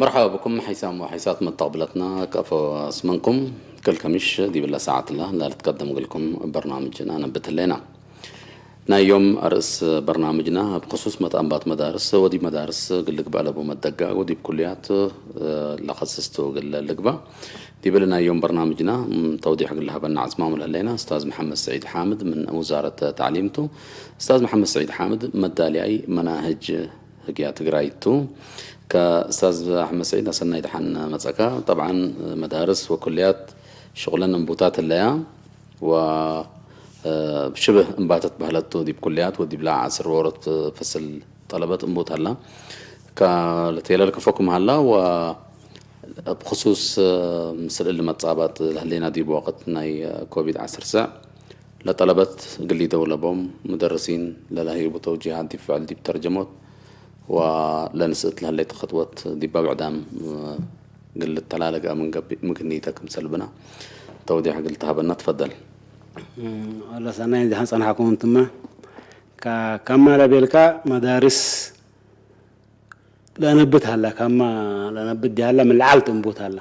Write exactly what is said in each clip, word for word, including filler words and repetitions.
መርሐባ ብኩም ሐይሳም ወሐይሳት መተቅብለትና፣ ከአፎ አስመንኩም። ክል ከሚሽ ዲብለ ሰዓትለ ለልትቀደም እግልኩም በርናምጅ ነአነብት ህሌና። ናይ ዮም አርእስ በርናምጅና እብ ክሱስ መትአንባት መዳርስ ወዲብ መዳርስ እግል ልግበእ ለቡ መደጋግ ወዲብ ኩልያት ለከስስቱ እግል ልግበእ። ዲብለ ናይ ዮም በርናምጅና ተውዲሕ እግል ለሀበና ዐጽማሙ ለህሌና እስታዝ መሐመድ ሰዒድ ሓምድ ምን ውዛረት ተዕሊም ቱ። እስታዝ መሐመድ ሰዒድ ሓምድ መዳልያይ መናህጅ ህግያ ትግራይ ቱ። ከእስታዝ አሕመድ ሰዒድ አሰናይ ደሓን መጸካ። ጠብዓን መዳርስ ወኩልያት ሽቁለን እንቡታት ህለያ ወ፣ እ፣ ሽብህ እንባተት በህለት ቱ ዲብ ኩልያት ወዲብላ ዐስር ወሮት ፈስል ጠለበት እንቡት ሀላ። ከ-፣ ለቴለል ከፎኩም ሀላ ወ፣ እብ ክሱስ፣ እ፣ ምስል እሊ መትጻባጥ ለህሌና ዲብ ወቅት ናይ ኮቪድ ዐስር ሰዕ ለጠለበት እግል ሊደው ለቦም ሙደርሲን ለለህይቡ ተውጂሃት ዲብ ፍዕል ዲብ ተርጀሞት ወለንስእት ለህሌት ከጥወት ዲብ ብዕዳም እግል ልተላለገ ምን ገብእ ምግንይተ ክምሰል ብና ተውዲሕ እግል ተሀበና ትፈደል። ወለ ሰናይ እንዴ ጸንሐኩም እንትመ ከ-፣ ከማ ለቤልካ መዳርስ ለአነብት ሀላ፣ ከማ ለአነብት ዲሀላ ምን ለዐልት እንቡት ሀላ።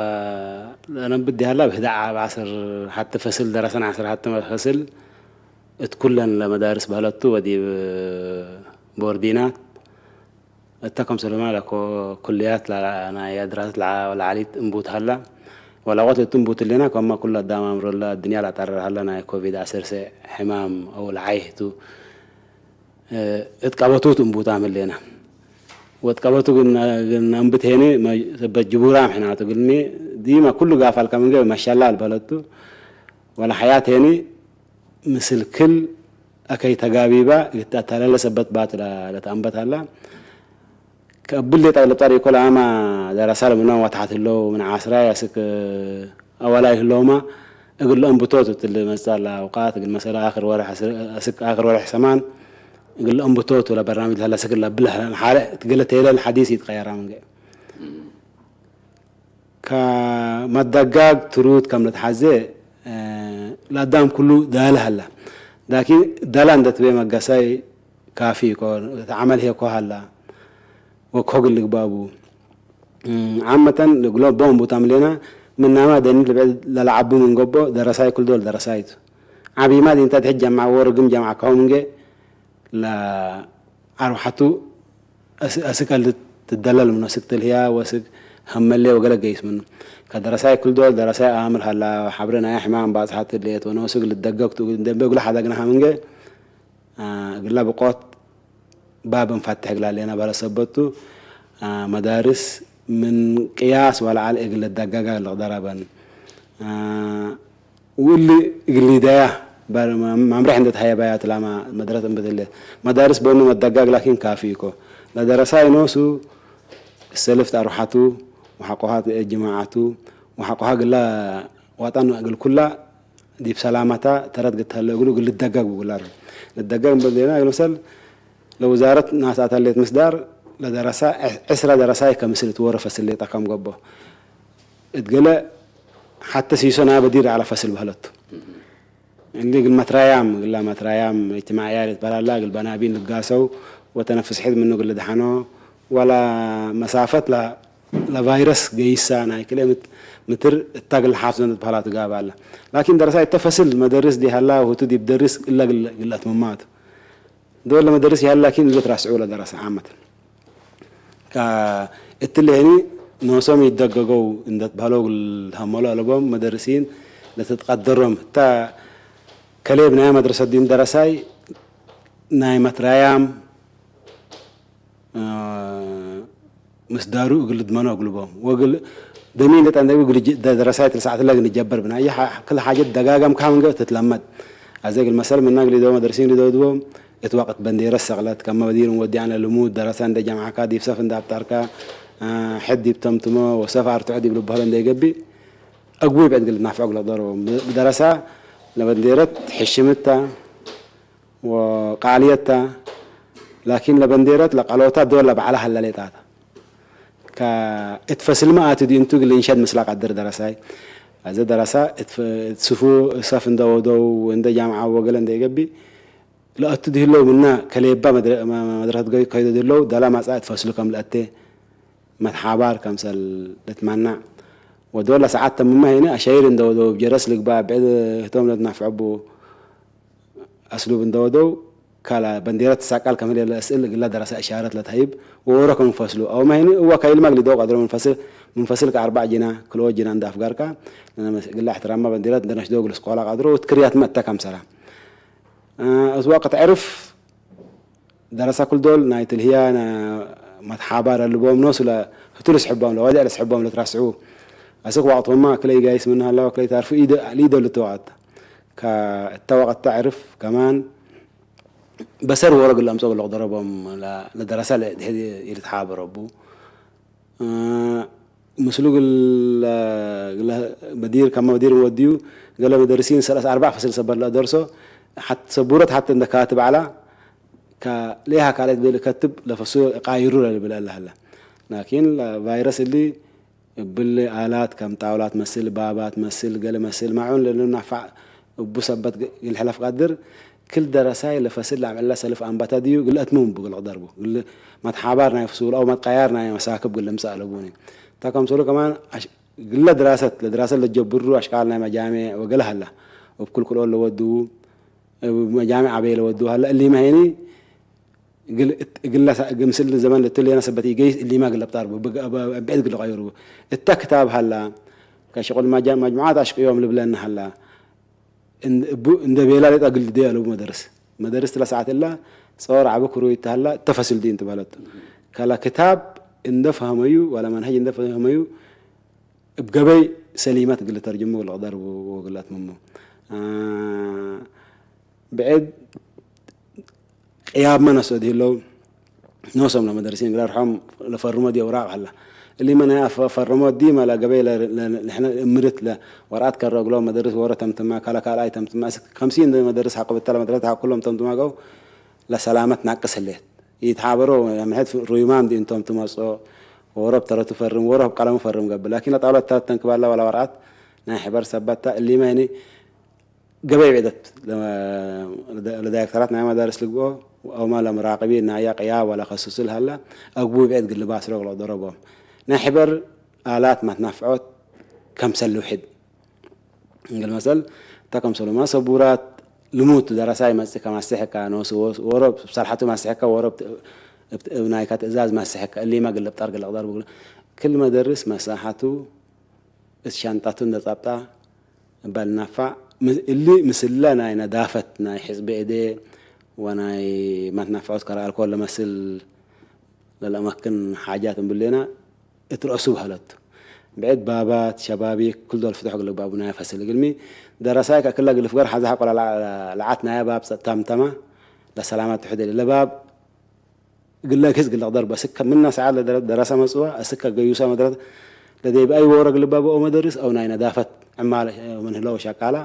ወለአነብት ዲሀላ ብህዳዕ አብ ዐስር ሐቲ ፈስል ደረሰን፣ ዐስር ሐቲ ፈስል እት ኩለን ለመዳርስ በህለቱ ወዲብ ቦርዲናት እተ ከምሰልሁመ ለኮ-፣ ኩልያት ላ-፣ ናይ አድራሰት ለዓ-፣ ለዓሊት እንቡት ሀላ። ወለወቅት እቱ እንቡት ህሌና፣ ከማ ኩሉ አዳም አምሮለ አድንያ ለአጠረር ሀለ፣ ናይ ኮቪድ ዐስር ሰዕ ሕማም አው ለዓይህ ቱ። እት ቀበቱ ቱ እንቡታም ህሌና። ወእት ቀበቱ ግን፣ ግን አንብት ሄኔ መ-፣ ሰበት ጅቡራም ሕናቱ ግልሜ ዲማ ኩሉ ጋፋል ከምንገ መሸላል በለቱ። ወለ ሐያት ሄኔ ምስል ክል አከይ ተጋቢባ እግል ተአተላለ ሰበት ባት ለ-፣ ለተአንበት ሀላ። ከእብል ሌጠ ለጠሪኮ ለአማ ደረሳ ለምኖ ወተሐት ህለው ምን ዐስራይ አስክ አወላይ ህለውማ እግል ለአንብቶት እት ልመጽእ ለአውቃት እግል መሰለ አክር ወርሕ አስር፣ አስክ አክር ወርሕ ሰማን እግል ለአንብቶት ለበርናምጅ ለሀለ አስክ ለብል ሐለ እት ገለ ቴለል ሐዲስ ይትቀየራ ምንገ። ከመደጋግ ትሩት ከም ልትሐዜ፣ እ፣ ለአዳም ኩሉ ዳለ ሀላ። ላኪን ዳላ እንደ ትቤ መገሳይ ካፊ ኢኮን፣ እት ዐመል ሄኮ ሀላ ወኮ እግል ልግባቡ። እ፣ ዓመተን እግሎም ቦም ቡታም ሌና፣ ምናማ ደኒ ልብዕድ ለለዐቡ ምን ገብኦ ደረሳይ ክል ዶል ደረሳይ ቱ። ዐቢማ ዲንተ ድሕድ ጀምዐ ወርግም ጀምዐ ከሆም እንጌ፣ ለአርወሐቱ አስ-፣ አስክ አልትደለል ምኑ፣ አስክ ትልህያ ወአስክ ሀመሌ ወገለ ገይስ ምኑ። ከደረሳይ ክል ዶል ደረሳይ አምር ሀላ፣ ሐብሬ ናይ ሕማም ባጽሐት ህሌት ወኖሱ እግል ልደገግ ቱ፣ እግል ደንቤ እግሉ ሐደግናሃ ምንጌ፣ አ፣ እግላ ብቆት ባብ እንፈትሕ እግል ሀሌና በህለ ሰበት ቱ፣ አ፣ መዳርስ ምን ቅያስ ወለዐል እግል ልደገጋ ልቅደረ በን። አ፣ ወእሊ እግል ሊደያ በር-፣ መ-፣ መምርሕ እንዴ ተሀየባያት ላማ መድረት እንብት ህሌት። መዳርስ በኑ መደጋግ ላኪን ካፊ ኢኮ። ለደረሳይ ኖሱ እሰልፍት አርወሐቱ ወሐቆሃ ጅማዐቱ ወሐቆሃ እግላ ዋጣን እግል ኩላ ዲብ ሰላመታ ተረት ግትሀለ እግሉ እግል ልደገግ ብጉላር። ልደገግ እንዴ ሌና እግል መሰል ለውዛረት ናስ አተሌት ምስዳር ለደረሳ ዕስረ ደረሳይ ከምስል እት ወሮ ፈስል ሌጠ ከም ገብኦ። እት ገሌ ሐተ ሲሶ ናይ በዲር ዐለ ፈስል በህለቱ። እሊ እግል መትራያም፣ እግላ መትራያም እጅትማዕያ ልትበላላ፣ እግል በናቢን ልጋሰው ወተነፍስ ሕድ ምኑ እግል ልድሐኖ፣ ወላ መሳፈት ለ-፣ ለቫይረስ ገይሳ ናይ ክልኤ ምት-፣ ምትር እታ እግል ሓፍዞ እንዴ ትበህላ ትጋብ አለ። ላኪን ደረሳ እተ ፈስል መደርስ ዲብ ሀላ ወህቱ ዲብ ደርስ እለ እግል፣ እግል አትምማቱ። ዶል ለመደርስ ይሀል ላኪን እለ ትራስዑ ለደረሰ ዓመት። ከእትለ ህኒ ኖሶም ይደገገው እንደ ትበህለው እግል ተሀመሎ አለቦም መደርሲን ለትትቀደሮም። እተ ከሌ ብናይ መድረሰት ዲን ደረሳይ ናይ መትራያም፣ አ፣ ምስዳሩ እግል ልድመኖ እግልቦም። ወእግል ደሚን ለጠንደቢ እግል ጅ-፣ ደ-፣ ደረሳይ ትልሳዕት ለእግል ንጀበር ብናይ ሐ-፣ ክል ሓጀት ደጋገም ካም እንገ ትትለመድ። አዜ እግል መሰል ምና እግል ሊደው መደርሲን ሊደው ድቦም እት ወቅት በንዴረት ሰቅለት፣ ከመ በዲር እንወዲ አነ ልሙድ ደረሰ እንደ ጀምዓካ ዲብ ሰፍ እንደ አብጠርካ፣ አ፣ ሕድ ዲብ ተምትሞ ወሰፍ አርትዖ ዲብ ልብሀሎ እንደ ይገብእ፣ አግቡይ ብዕድ እግል ልትናፍዖ እግል ልቅደሮ። ብ-፣ ብደረሳ ለበንዴረት ሕሽምታ፣ ወቃልየት ተ፣ ላኪን ለበንዴረት ለቀሎታ ዶል ለበዐለ ሀለ ሌጣ ተ። ከእት ፈስልመ አቲ ዲንቱ እግል ልንሸድ ምስላ ቀድር ደረሳይ። አዜ ደረሳ እት ፈ-፣ እት ስፉ ሰፍ እንደ ወደው ወእንደ ጃምዓ ወገለ እንደ ኢገብእ፣ ለአቱ ድህለው ምና ከሌባ መድረ-፣ መ-፣ መድረሰት ገ-፣ ከይዶ ድህለው፣ ደላ ማጻእት ፈስሉ ከም ለአቴ መትሓባር ከምሰል ልትመናዕ። ወዶል ለሰዓት ተምመ ሄነ አሻይር እንደ ወደው፣ እብ ጀረስ ልግባእ፣ ብዕድ ህቶም ለትናፍዐቡ አስሉብ እንደ ወደው፣ ካላ በንዴረት ትሳቃል ከም ህሌለ እስእል እግላ ደረሰ እሻረት ለተህይብ ወወሮ ከም ፈስሉ። አውመ ሄነ እወ ከይልማ ግልደው ቀድሮ ምን ፈስል፣ ምን ፈስል ከአርባዕ ጅና፣ ክልኦ ጅና እንደ አፍጋርካ፣ ለነመስ-፣ እግላ እሕትራማ በንዴረት እንደ ነሽዶ እግል እስቆላ ቀድሮ ወትክርያትመ እተ ከምሰላ። እ፣ እት ወቅት ዕርፍ ደረሰ ክል ዶል ናይ ትልህያ ነ-፣ መትሓባር አልቦም ኖሱ ለ-፣ ህቱ ልስሕቦም፣ ለወዴዕ ልስሕቦም ለትረስዑ። አስክ ወቅቶማ ክለ ኢጋይስ ምን ሀላ ወክለ ኢታርፉ ኢደ-፣ ኢደልቱ ወቅት። ከእተ ወቅት ተዕርፍ ከማን በሰር ወሮ እግል አምጾ እግል ልቅደሮ ቦም ለ-፣ ለደረሰ ለድሕድ ኢልትሓበሮ ቡ። እ፣ ምስሉ እግል፣ እግለ በዲር ከመ በዲር ወድዩ፣ ገሌ መደርሲን ሰለስ አርባዕ ፈስል ሰበት ለአደርሶ፣ ሐት-፣ ሰቡረት ሐቴ እንደ ካትብ ዐላ፣ ከሌሃ ካልአት ቤል ከትብ ለፈሱ ቃይሩ ለልብል አለ ሀለ። ላኪን ለቫይረስ እሊ እብል አላት ከም ጣውላት መስል፣ ባባት መስል፣ ገሌ መስል፣ ማዑን ለልናፋዕ እቡ ሰበት እግል ሕለፍ ቀድር፣ ክል ደረሳይ ለፈስል ለአምዕለ ሰልፍ አንበተ ድዩ እግል አትምም እቡ እግል ቅደር ቡ። እግል መትሓባር ናይ ፍሱል አው መትቀያር ናይ መሳክብ እግል ልምጸእ አለቡኒ። ተ ከምሰሉ ከማን አሽ-፣ እግለ ድራሰት፣ ለድራሰት ለጀብሩ አሽቃል ናይ መጃሜዕ ወገለ ሀላ። እብ ክልክልኦን ለወድዉ፣ እብ መጃሜዕ አበየ ለወድዉ ሀላ። እሊመ ሄኒ እግል እት-፣ እግለ ሳ-፣ እግል ምስል ዘመን ለትሌነ ሰበት ኢገይስ እሊመ እግል ለብጣር ቡ፣ ብግ-፣ ብ-፣ ብዕድ እግል ልቀይሩ ቡ። እተ ክታብ ሀላ፣ ከሽቁል መጃ-፣ መጅሙዓት አሽቅዮም ልብለነ ሀላ። እን-፣ እቡ እንደ ቤላ ሌጠ እግል ልደዩ አለቡ መደርስ። መደርስ ለሰዓት እላ ጾር ዐቢ ክሩይ ተሀላ እተ ፈስል ዲን ትበህለት። ከለ ክታብ እንደ ፈህመዩ ወለ መንሀጅ እንደ ፈህመዩ እብ ገበይ ሰሊመት እግል ልተርጅሙ ወለቅደር ወእግል አትምሙ። አ፣ ብዕድ ቅያብመ ነስኦ ዲህለው፣ ኖሶም ለመደርሲን እግል አርሖም ለፈርሞ ዲ አውራቅ ሀላ። እሊመ ናይ አፈ-፣ ፈርሞ ዲመ ለገበይ ለ-፣ ለ-፣ ለሕነ እምርት ለወርአት ከረ እግሎም መደርስ ወሮ ተምትማ፣ ካለ ካልአይ ተምትማ፣ እስክ ከምሲን መደርስ ሐቆ ብተለ መድረሰት ሐቆ ኩሎም ተምትማ ገው ለሰላመት ናቅስ ህሌት። ኢትሓበሮ ምሕት ሩይማም ዲ እንቶም ትመጽኦ፣ ወሮ ብተረቱ ፈርም፣ ወሮ ብቀለሙ ፈርም ገብእ። ላኪን ለጣውለት ተረት ተንክባላ ወለ ወርአት ናይ ሕበር ሰበት ተ። እሊመ ህኒ ገበይ ብዕደት ለ-፣ ለዳይሬክተራት ናይ መዳርስ ልግብኦ፣ አውመ ለመራቅቢን ናያ ቅያም ወለ ከሱሱ ለሀለ፣ አግቡ ብዕድ ግልባስ ሮግ ለቅደሮ ቦም። ናይ ሕበር አላት መትናፍዖት ከምሰል ልውሕድ። እንግል መሰል፣ እተ ከምሰሉማ ሰቡራት ልሙድ ደረሳይ መጽእ ከማስሕካ፣ ኖሱ ወ-፣ ወሮ ብሰልሐቱ ማስሕካ፣ ወሮ ብት-፣ እብ ናይካ ትእዛዝ ማስሕካ፣ እሊመ እግል ልብጣር እግል ልቅደር ብግሉ፣ ክል መደርስ መሳሐቱ እት ሻንጣቱ እንደ ጸብጣ እበ ልናፋዕ፣ ም-፣ እሊ ምስለ ናይ ነዳፈት ናይ ሕጽብ እዴ ወናይ መትናፍዖት ከረ አልኮል ለመስል ለለአመክን ሓጃት እምብሌና እት ረአሱ በህለት። ብዕድ ባባት፣ ሸባቢክ፣ ክል ዶል ፍትሖ እግል ልግባቡ ናይ ፈስል እግልሚ፣ ደረሳይ ከክለ እግል ፍገር ሐዘ ሐቆ ለዐ-፣ ለዐት ናየ ባብ ጸ-፣ ተምተመ ለሰላመት ትሕድ እሊ ለባብ እግለ ክዝ እግል ልቅደር በ። እስከ ምነ ሰዓት ለደረ-፣ ደረሰ መጽዋ፣ እስከ ገዩሰ መድረት ለደይብ አይ ወረ እግል ልባበኦ መደርስ አው ናይ ነዳፈት ዕማለ ምን ህለው ሸቃላ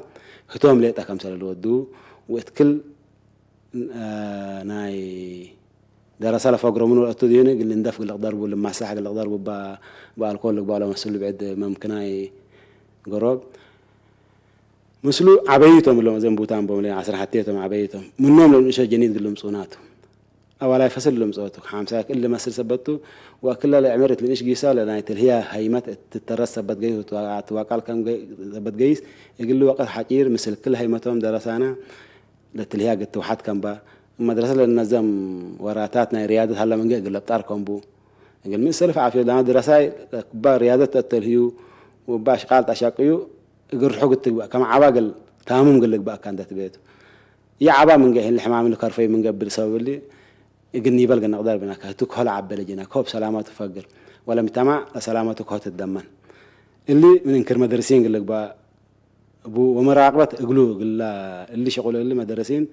ህቶም ሌጠ ከምሰለ ልወዱ ወእት ክል እ፣ ናይ ደረሰ ለፈግሮ ምን ወለአቱ ዲነ እግል ልንደፍ እግል ልቅደር ቡ፣ ልማሳሕ እግል ልቅደር ቡ፣ በ-፣ በአልኮል ልግበኦ ለመስሉ ብዕድ መምክናይ ገሮብ። ምስሉ ዐበይቶም እሎም፣ እዘን ቡታን ቦም ለዐስር ሐቴቶም ዐበይቶም። ምኖም ለንእሸ ጀኒት እግል ልምጽኡናቱ። አዋላይ ፈስል ልምጽኦቱ። ሐምሳይ ክል ልመስል ሰበቱ፣ ወክለ ለዕምር እት ልንእሽ ጊሳ ለናይ ትልህያ ሀይመት እት ትተረስ ሰበት ገይስ፣ ወትዋቃል ከም ገ-፣ ሰበት ገይስ፣ እግል ወቅት ሐጪር ምስል ክል ሀይመቶም ደረሳና፣ ለትልህያ ግትውሓት ከምባ፣ መድረሰት ለነዘም ወራታት ናይ ርያደት ሀለ ምንጌ እግል ለብጣር ከምቡ። እግል ምን ሰልፍ ዓፍዮ ዳና ድረሳይ እባ ርያደት ተተልህዩ ወእባ አሽቃል ተአሻቅዩ እግል ርሑግ ትግባእ፣ ከመ ዐባ እግል ታሙም እግል ልግባእ እካ እንደ ትቤቱ። ይዐባ ምንጌ ህል ሕማም ልከርፈዩ ምንጌ እብል ሰበብ እሊ እግል ኒበል እግል ነቅደር ብናከ ህቱ ከሆ ለዐቤ ለጅና፣ ከሆ እብ ሰላመቱ ፈግር፣ ወለምጅተማዕ ለሰላመቱ ከሆ ትትደመን። እሊ ምን እንክር መደርሲን እግል ልግባእ፣ እቡ ወመራቅበት እግሉ እግላ እሊ ሸቁል እሊ መደረሲን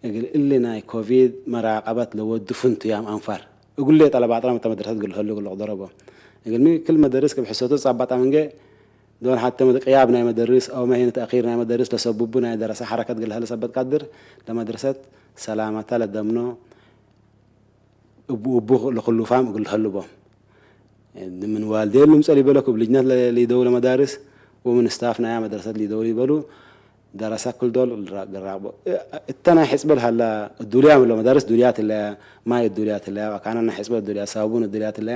እግል እሊ ናይ ኮቪድ መራቀበት ለወዱ ፍንቱያም አንፋር እግሉ ሌጠ ለባጥራም እተ መደረሰት እግል ሀሉ እግል ልቅደሮ ቦም። እግልሚ ክል መደርስ ክም ሕሰቱ ጸበጠ ምንጌ ዶል ሐቴ መድ-፣ ቅያብ ናይ መደርስ አው መሂን ተእኪር ናይ መደርስ ለሰቡቡ ናይ ደረሰ ሐረከት እግል ሀለ ሰበት ቀድር ለመድረሰት ሰላመተ ለደምኖ እቡ እቡ ለክሉፋም እግል ልሀሉ ቦም። ምን ዋልዴን ልምጸእ ሊበለኩ እብ ልጅነት ለ-፣ ሊደው ለመዳርስ ወምን ስታፍ ናያ መድረሰት ሊደው ሊበሉ ደረሰ ክል ዶል ልራ-፣ ልራቅቦ። እ-፣ እተ ናይ ሕጽበ ለሀላ እዱልያ ምሎ መዳርስ ዱልያት እለ፣ ማይ እዱልያት እለ፣ ወካነ ናይ ሕጽበ እዱልያት፣ ሳቡን እዱልያት እለ።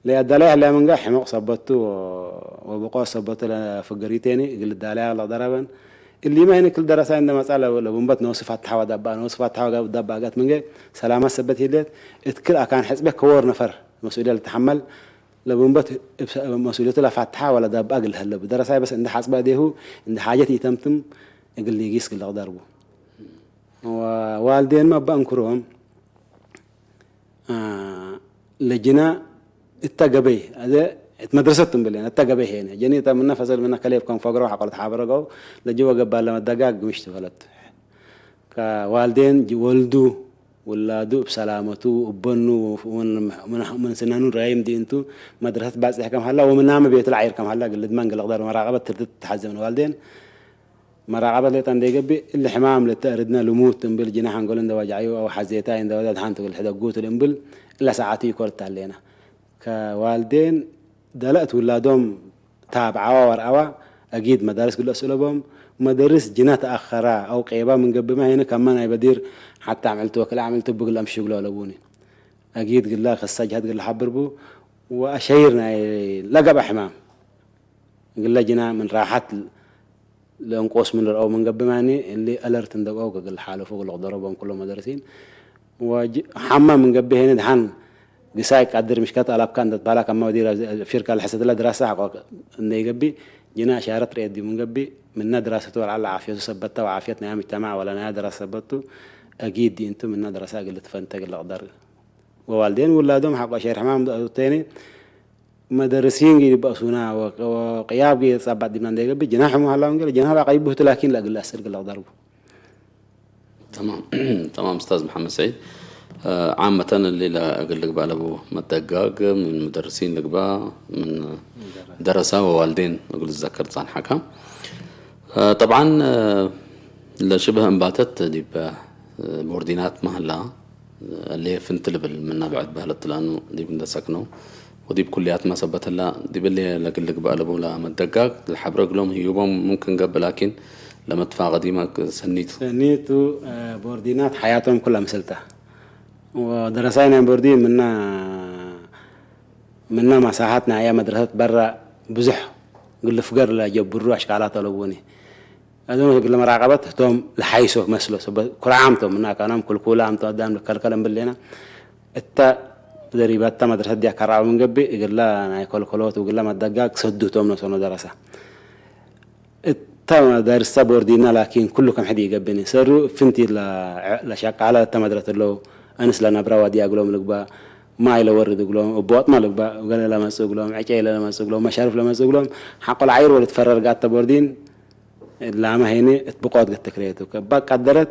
ለያዳላይ ህለ ምንገ ሕሙቅ ሰበቱ ወብቆ ሰበቱ ለፍገሪቴኒ እግል ዳላይ ለቅደረበን። እሊመ ህኒ ክል ደረሳ እንደ መጻ ለ-፣ ለቡንበት ኖሱ ፋትሐ ወዳባ፣ ኖሱ ፋትሐ ወዳባ አጋት ምንገ ሰላማት ሰበት ሂሌት። እት ክል አካን ሕጽበ ከወር ነፈር መስኡልየ ለተሐመል ለቡንበት እብ ሰ-፣ መስኡልየቱ ለፋትሐ ወለዳብአ እግል ለሀለቡ። ደረሳይ በስ እንደ ሐጽበ እዴሁ እንደ ሓጀት ኢተምትም እግል ሊጊስ እግል ለቅደርቡ። ወዋልዴንመ እበ እንክሮም፣ አ፣ ለጅና እተ ገበይ፣ አዜ እት መድረሰት እንብሌን፣ እተ ገበይ ሄነ። ጀኒ እተ ምነ ፈሰል ምነ ከሌብ ከም ፈግረው ሐቆ ለተሓበረገው ለጅወ ገባል ለመደጋግ ግምሽ ትፈለት። ከዋልዴን ጅ-፣ ወልዱ ውላዱ እብ ሰላመቱ፣ እበኑ ምን፣ ምን፣ ምን ስነኑ ረይም ዲእንቱ መድረሰት ባጽሕ ከም ሀላ ወምናመ ቤቱ ለዓይር ከም ሀላ ግልድ ማን ግልቅደር መራቀበት ትርድት ተሐዘ ምን ዋልዴን መራቀበት ሌጠ እንዴ ገብእ፣ እሊ ሕማም ለተአርድነ ልሙት እምብል ጅናሕ አንጎል እንደ ወጃዩ አው ሐዜታይ እንደ ወደ ደሓን ትግል ሕደጉቱ እምብል እለ ሰዓቱ ኢኮር ታሌና። ከዋልዴን ደለእት ውላዶም ታብዓዋ ወርአዋ፣ አጊድ መዳርስ ግለ አስእለቦም፣ መደርስ ጅና ተአኸራ አው ቄባ ምን ገብእመ ሄነ ከመ ናይ በዲር ሐታ አምዕልቱ ወክልኤ አምዕልቱ እቡ ግለ አምሽግሎ አለቡኒ። አጊድ ግለ ክሰ ጅሀት ግለ ሐብር ቡ ወአሸይር ናይ ለገብአ ሕማም ግለ ጅና ምን ራሐት ለእንቆስ ምን ርአው ምን ገብእ ማኒ፣ እሊ አለርት እንደ ገአው እግል ሓለፉ ለቅደሮ ቦም ኩሎም መደርሲን። ወጅ-፣ ሐመ ምን ገብእ ሄኒ ደሓን ግሳይ ቀድር ምሽከት አላብካ እንደ ትባላ ከመ ወዲር ፊርካ ለሐሰትለ ድራሰ ሐቆ እንደ ይገብእ፣ ጅና እሻረት ረኤት ዲብ ምን ገብእ፣ ምነ ድራሰቱ ወለዐለ ዓፍየቱ ሰበታ ወዓፍየት ናያ ምጅተማዕ ወለ ናያ ድራሰ ሰበቱ፣ አጊድ ዲእንቱ ምነ ድራሰ እግል ልትፈንተ እግል ልቅደር። ወዋልዴን ውላዶም ሐቆ ሸር ሕማም ቴኒ፣ መደርሲን ጊ በእሱና ወ-፣ ወቅያብ ጊ ጸባጥ ዲብና እንደ ገብእ፣ ጅናሕ ሙ ሀላ ወንጌል፣ ጅናሕ ለአቀይቡ ህቱ ላኪን ለእግል አስር እግል ለቅደርቡ። ተማም፣ ተማም ኡስታዝ መሐመድ ሰዒድ። እ፣ ዓመተን እሊ ለእግል ልግባእ ለቡ መደጋግ፣ ምን ሙደርሲን ልግባእ፣ ምን ደረሳ ወዋልዴን እግል ልዘከር ጸንሐካ። እ፣ ጠብዓን፣ እ፣ ለሽብህ እንባተት ዲብ፣ እ፣ ቦርዲናት መሀላ፣ እሊ ፍንት ልብል ምና ብዕድ በህለት ለአኑ ዲብ እንደ ሰክነው ወዲብ ኩልያትመ ሰበት ህላ፣ ዲብ እሊ ለእግል ልግባእ ለቡ ለመደጋግ ለሐብረ እግሎም ህዩቦም ሙምክን ገብእ፣ ላኪን ለመትፋቀዲመ ሰኒቱ። ሰኒቱ፣ እ፣ ቦርዲናት ሐያቶም ኩላ ምስልታ። ወደረሳይ ናይ ቦርዲን ምና፣ ምና መሳሐት ናይ አያ መድረሰት በረ ብዙሕ እግል ልፍገር ለጀብሩ አሽካላት አለቡኒ። አዶም እግል መራቀበት ህቶም ለሐይሶ መስሎ፣ ሰበት ኩርዓም ቶም፣ ምነ አካኖም ክልኩላም ቶም፣ አዳም ልከልከል እምብል ሌና። እተ ዘሪባታ መድረሰት ዲያ ከራው ምን ገብእ፣ እግላ ናይ ኮልኮሎት ወእግላ መደጋግ ሰዱ ቶም ነሶኖ ደረሳ። እተ መዳርሰ ቦርዲና ላኪን ኩሉ ከም ሕድ ኢገብእኒ። ሰሩ ፍንቲ ለ-፣ ለሸቃለ እተ መድረት እለው፣ አንስ ለነብረ ዋዲ አግሎም ልግባእ፣ ማይ ለወርድ እግሎም፣ እብ ወጥመ ልግባእ፣ ገሌ ለመጽእ እግሎም፣ ዕጨይ ለመጽእ እግሎም፣ መሻርፍ ለመጽእ እግሎም፣ ሐቆ ለዓይር ወልትፈረር ጋተ ቦርዲን፣ ላመ ሄኒ እት ብቆት ገትክሬቱ። ከባ ቀደረት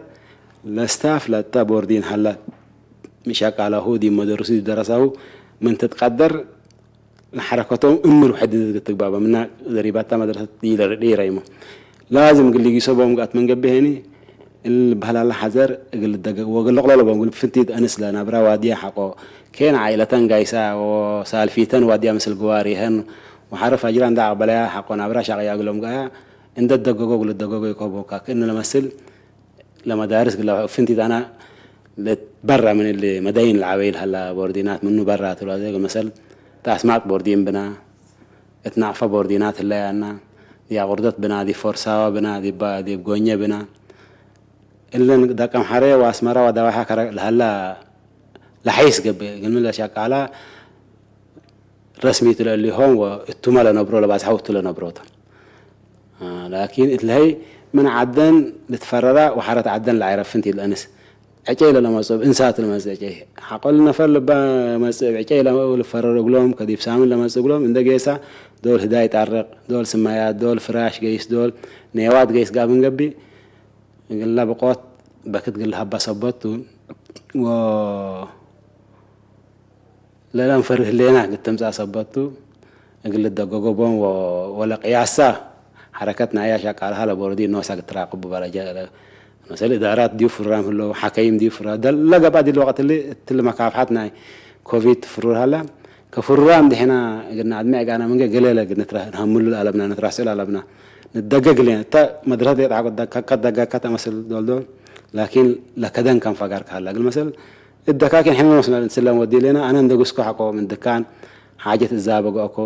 ለስታፍ ለተ ቦርዲን ሀላ ምሸቃላሁ ዲብ መደርሱ ዲብ ደረሳሁ ምን ትትቀደር ለሐረከቶም እምር ውሕድነት ገትግባበ ምና ዘሪባታ መድረሰት ዲረይሞ ላዝም እግል ሊጊሶ ቦም ገአት ምን ገብእ ሄኒ እል በህላለ ሐዘር እግል ደገ ወእግል ልቅለሎ ቦም እግል ፍንቲት አንስ ለናብራ ዋድያ ሐቆ ኬን ዓኢለተን ጋይሳ ወሳልፊተን ዋድያ ምስል ግዋሪሀን ወሐርፍ አጅራ እንደ አቅበለያ ሐቆ ናብራ ሻቅያ እግሎም ገአያ እንደ ደገጎ እግል ደገጎ ይኮቦካ ክእነ ለመስል ለመዳርስ እግለ ፍንቲት አና ልትበራ ምን እሊ መዳይን ለዐበይል ሀላ ቦርዲናት ምኑ በራ ቱ ለአዜ መሰል ጣስማጥ ቦርዲን ብና፣ እት ናቅፈ ቦርዲናት ህለያና፣ ዲብ አቁርደት ብና፣ ዲብ ፎርሳዋ ብና፣ ዲብ፣ ዲብ ጎኘ ብና። እለን ደቀምሐሬ ወአስመረ ወደዋሐ ከረ ለሀላ ለሐይስ ገብእ፣ ግን ምን ለሸቃላ ረስሚ ቱ ለእሊሆም ወእቱመ ለነብሮ ለባዝሐው እቱ ለነብሮ ተ። አ፣ ላኪን እት ለሀይ ምን ዐደን ልትፈረራ ወሐረት ዐደን ለዐይረ ፍንቲት ለአንስ። ዕጨይ ለለመጽእ፣ እንሳት ለመጽእ ዕጨይ። ሐቆል ነፈር ልባ መጽእ ዕጨይ ለ-፣ ልፈረር እግሎም፣ ከዲብ ሳምን ለመጽእ እግሎም፣ እንደ ጌሳ ዶል ህዳይ ጣርቅ፣ ዶል ስማያት፣ ዶል ፍራሽ ገይስ፣ ዶል ኔዋት ገይስ ጋብን ገብእ፣ እግለ ብቆት በክት ግል ሀባ ሰበት ቱ፣ ወ-፣ ለለንፈርህ ህሌና እግል ትምጻእ ሰበት ቱ፣ እግል ልደገጎ ቦም ወ-፣ ወለቅያሳ ሐረከት ናያ ሸቃልሃ ለቦርዲ ኖሳ እግል ትራቅቡ በረጀ እለ። መሰል እዳራት ዲብ ፍራም ህለው፣ ሐከይም ዲብ ፍራም፣ ደለ ገብአ ዲል ወቅት እሊ እትሊ መካፍሐት ናይ ኮቪድ ፍሩር ሀላ። ከፍሩራም ድሕና እግልና አድሚ ዕጋና ምንገ ገሌለ እግል ንትረ-፣ ንሀምሉ ለአለብና፣ ንትራስኡ ለአለብና። ንደገግ ሌነ። እተ መድረሰት ሌጠ ሐቆ ደካከ ደጋከ ተመስል ዶል ዶል፣ ላኪን ለከደን ከም ፈጋር ከሀላ። እግል መሰል እት ደካኬን ሕነ መስመር እንስለም ወዲ ሌነ፣ አነ እንደ ግስኮ ሐቆ ምን ድካን ሓጀት እዛበ ገአኮ፣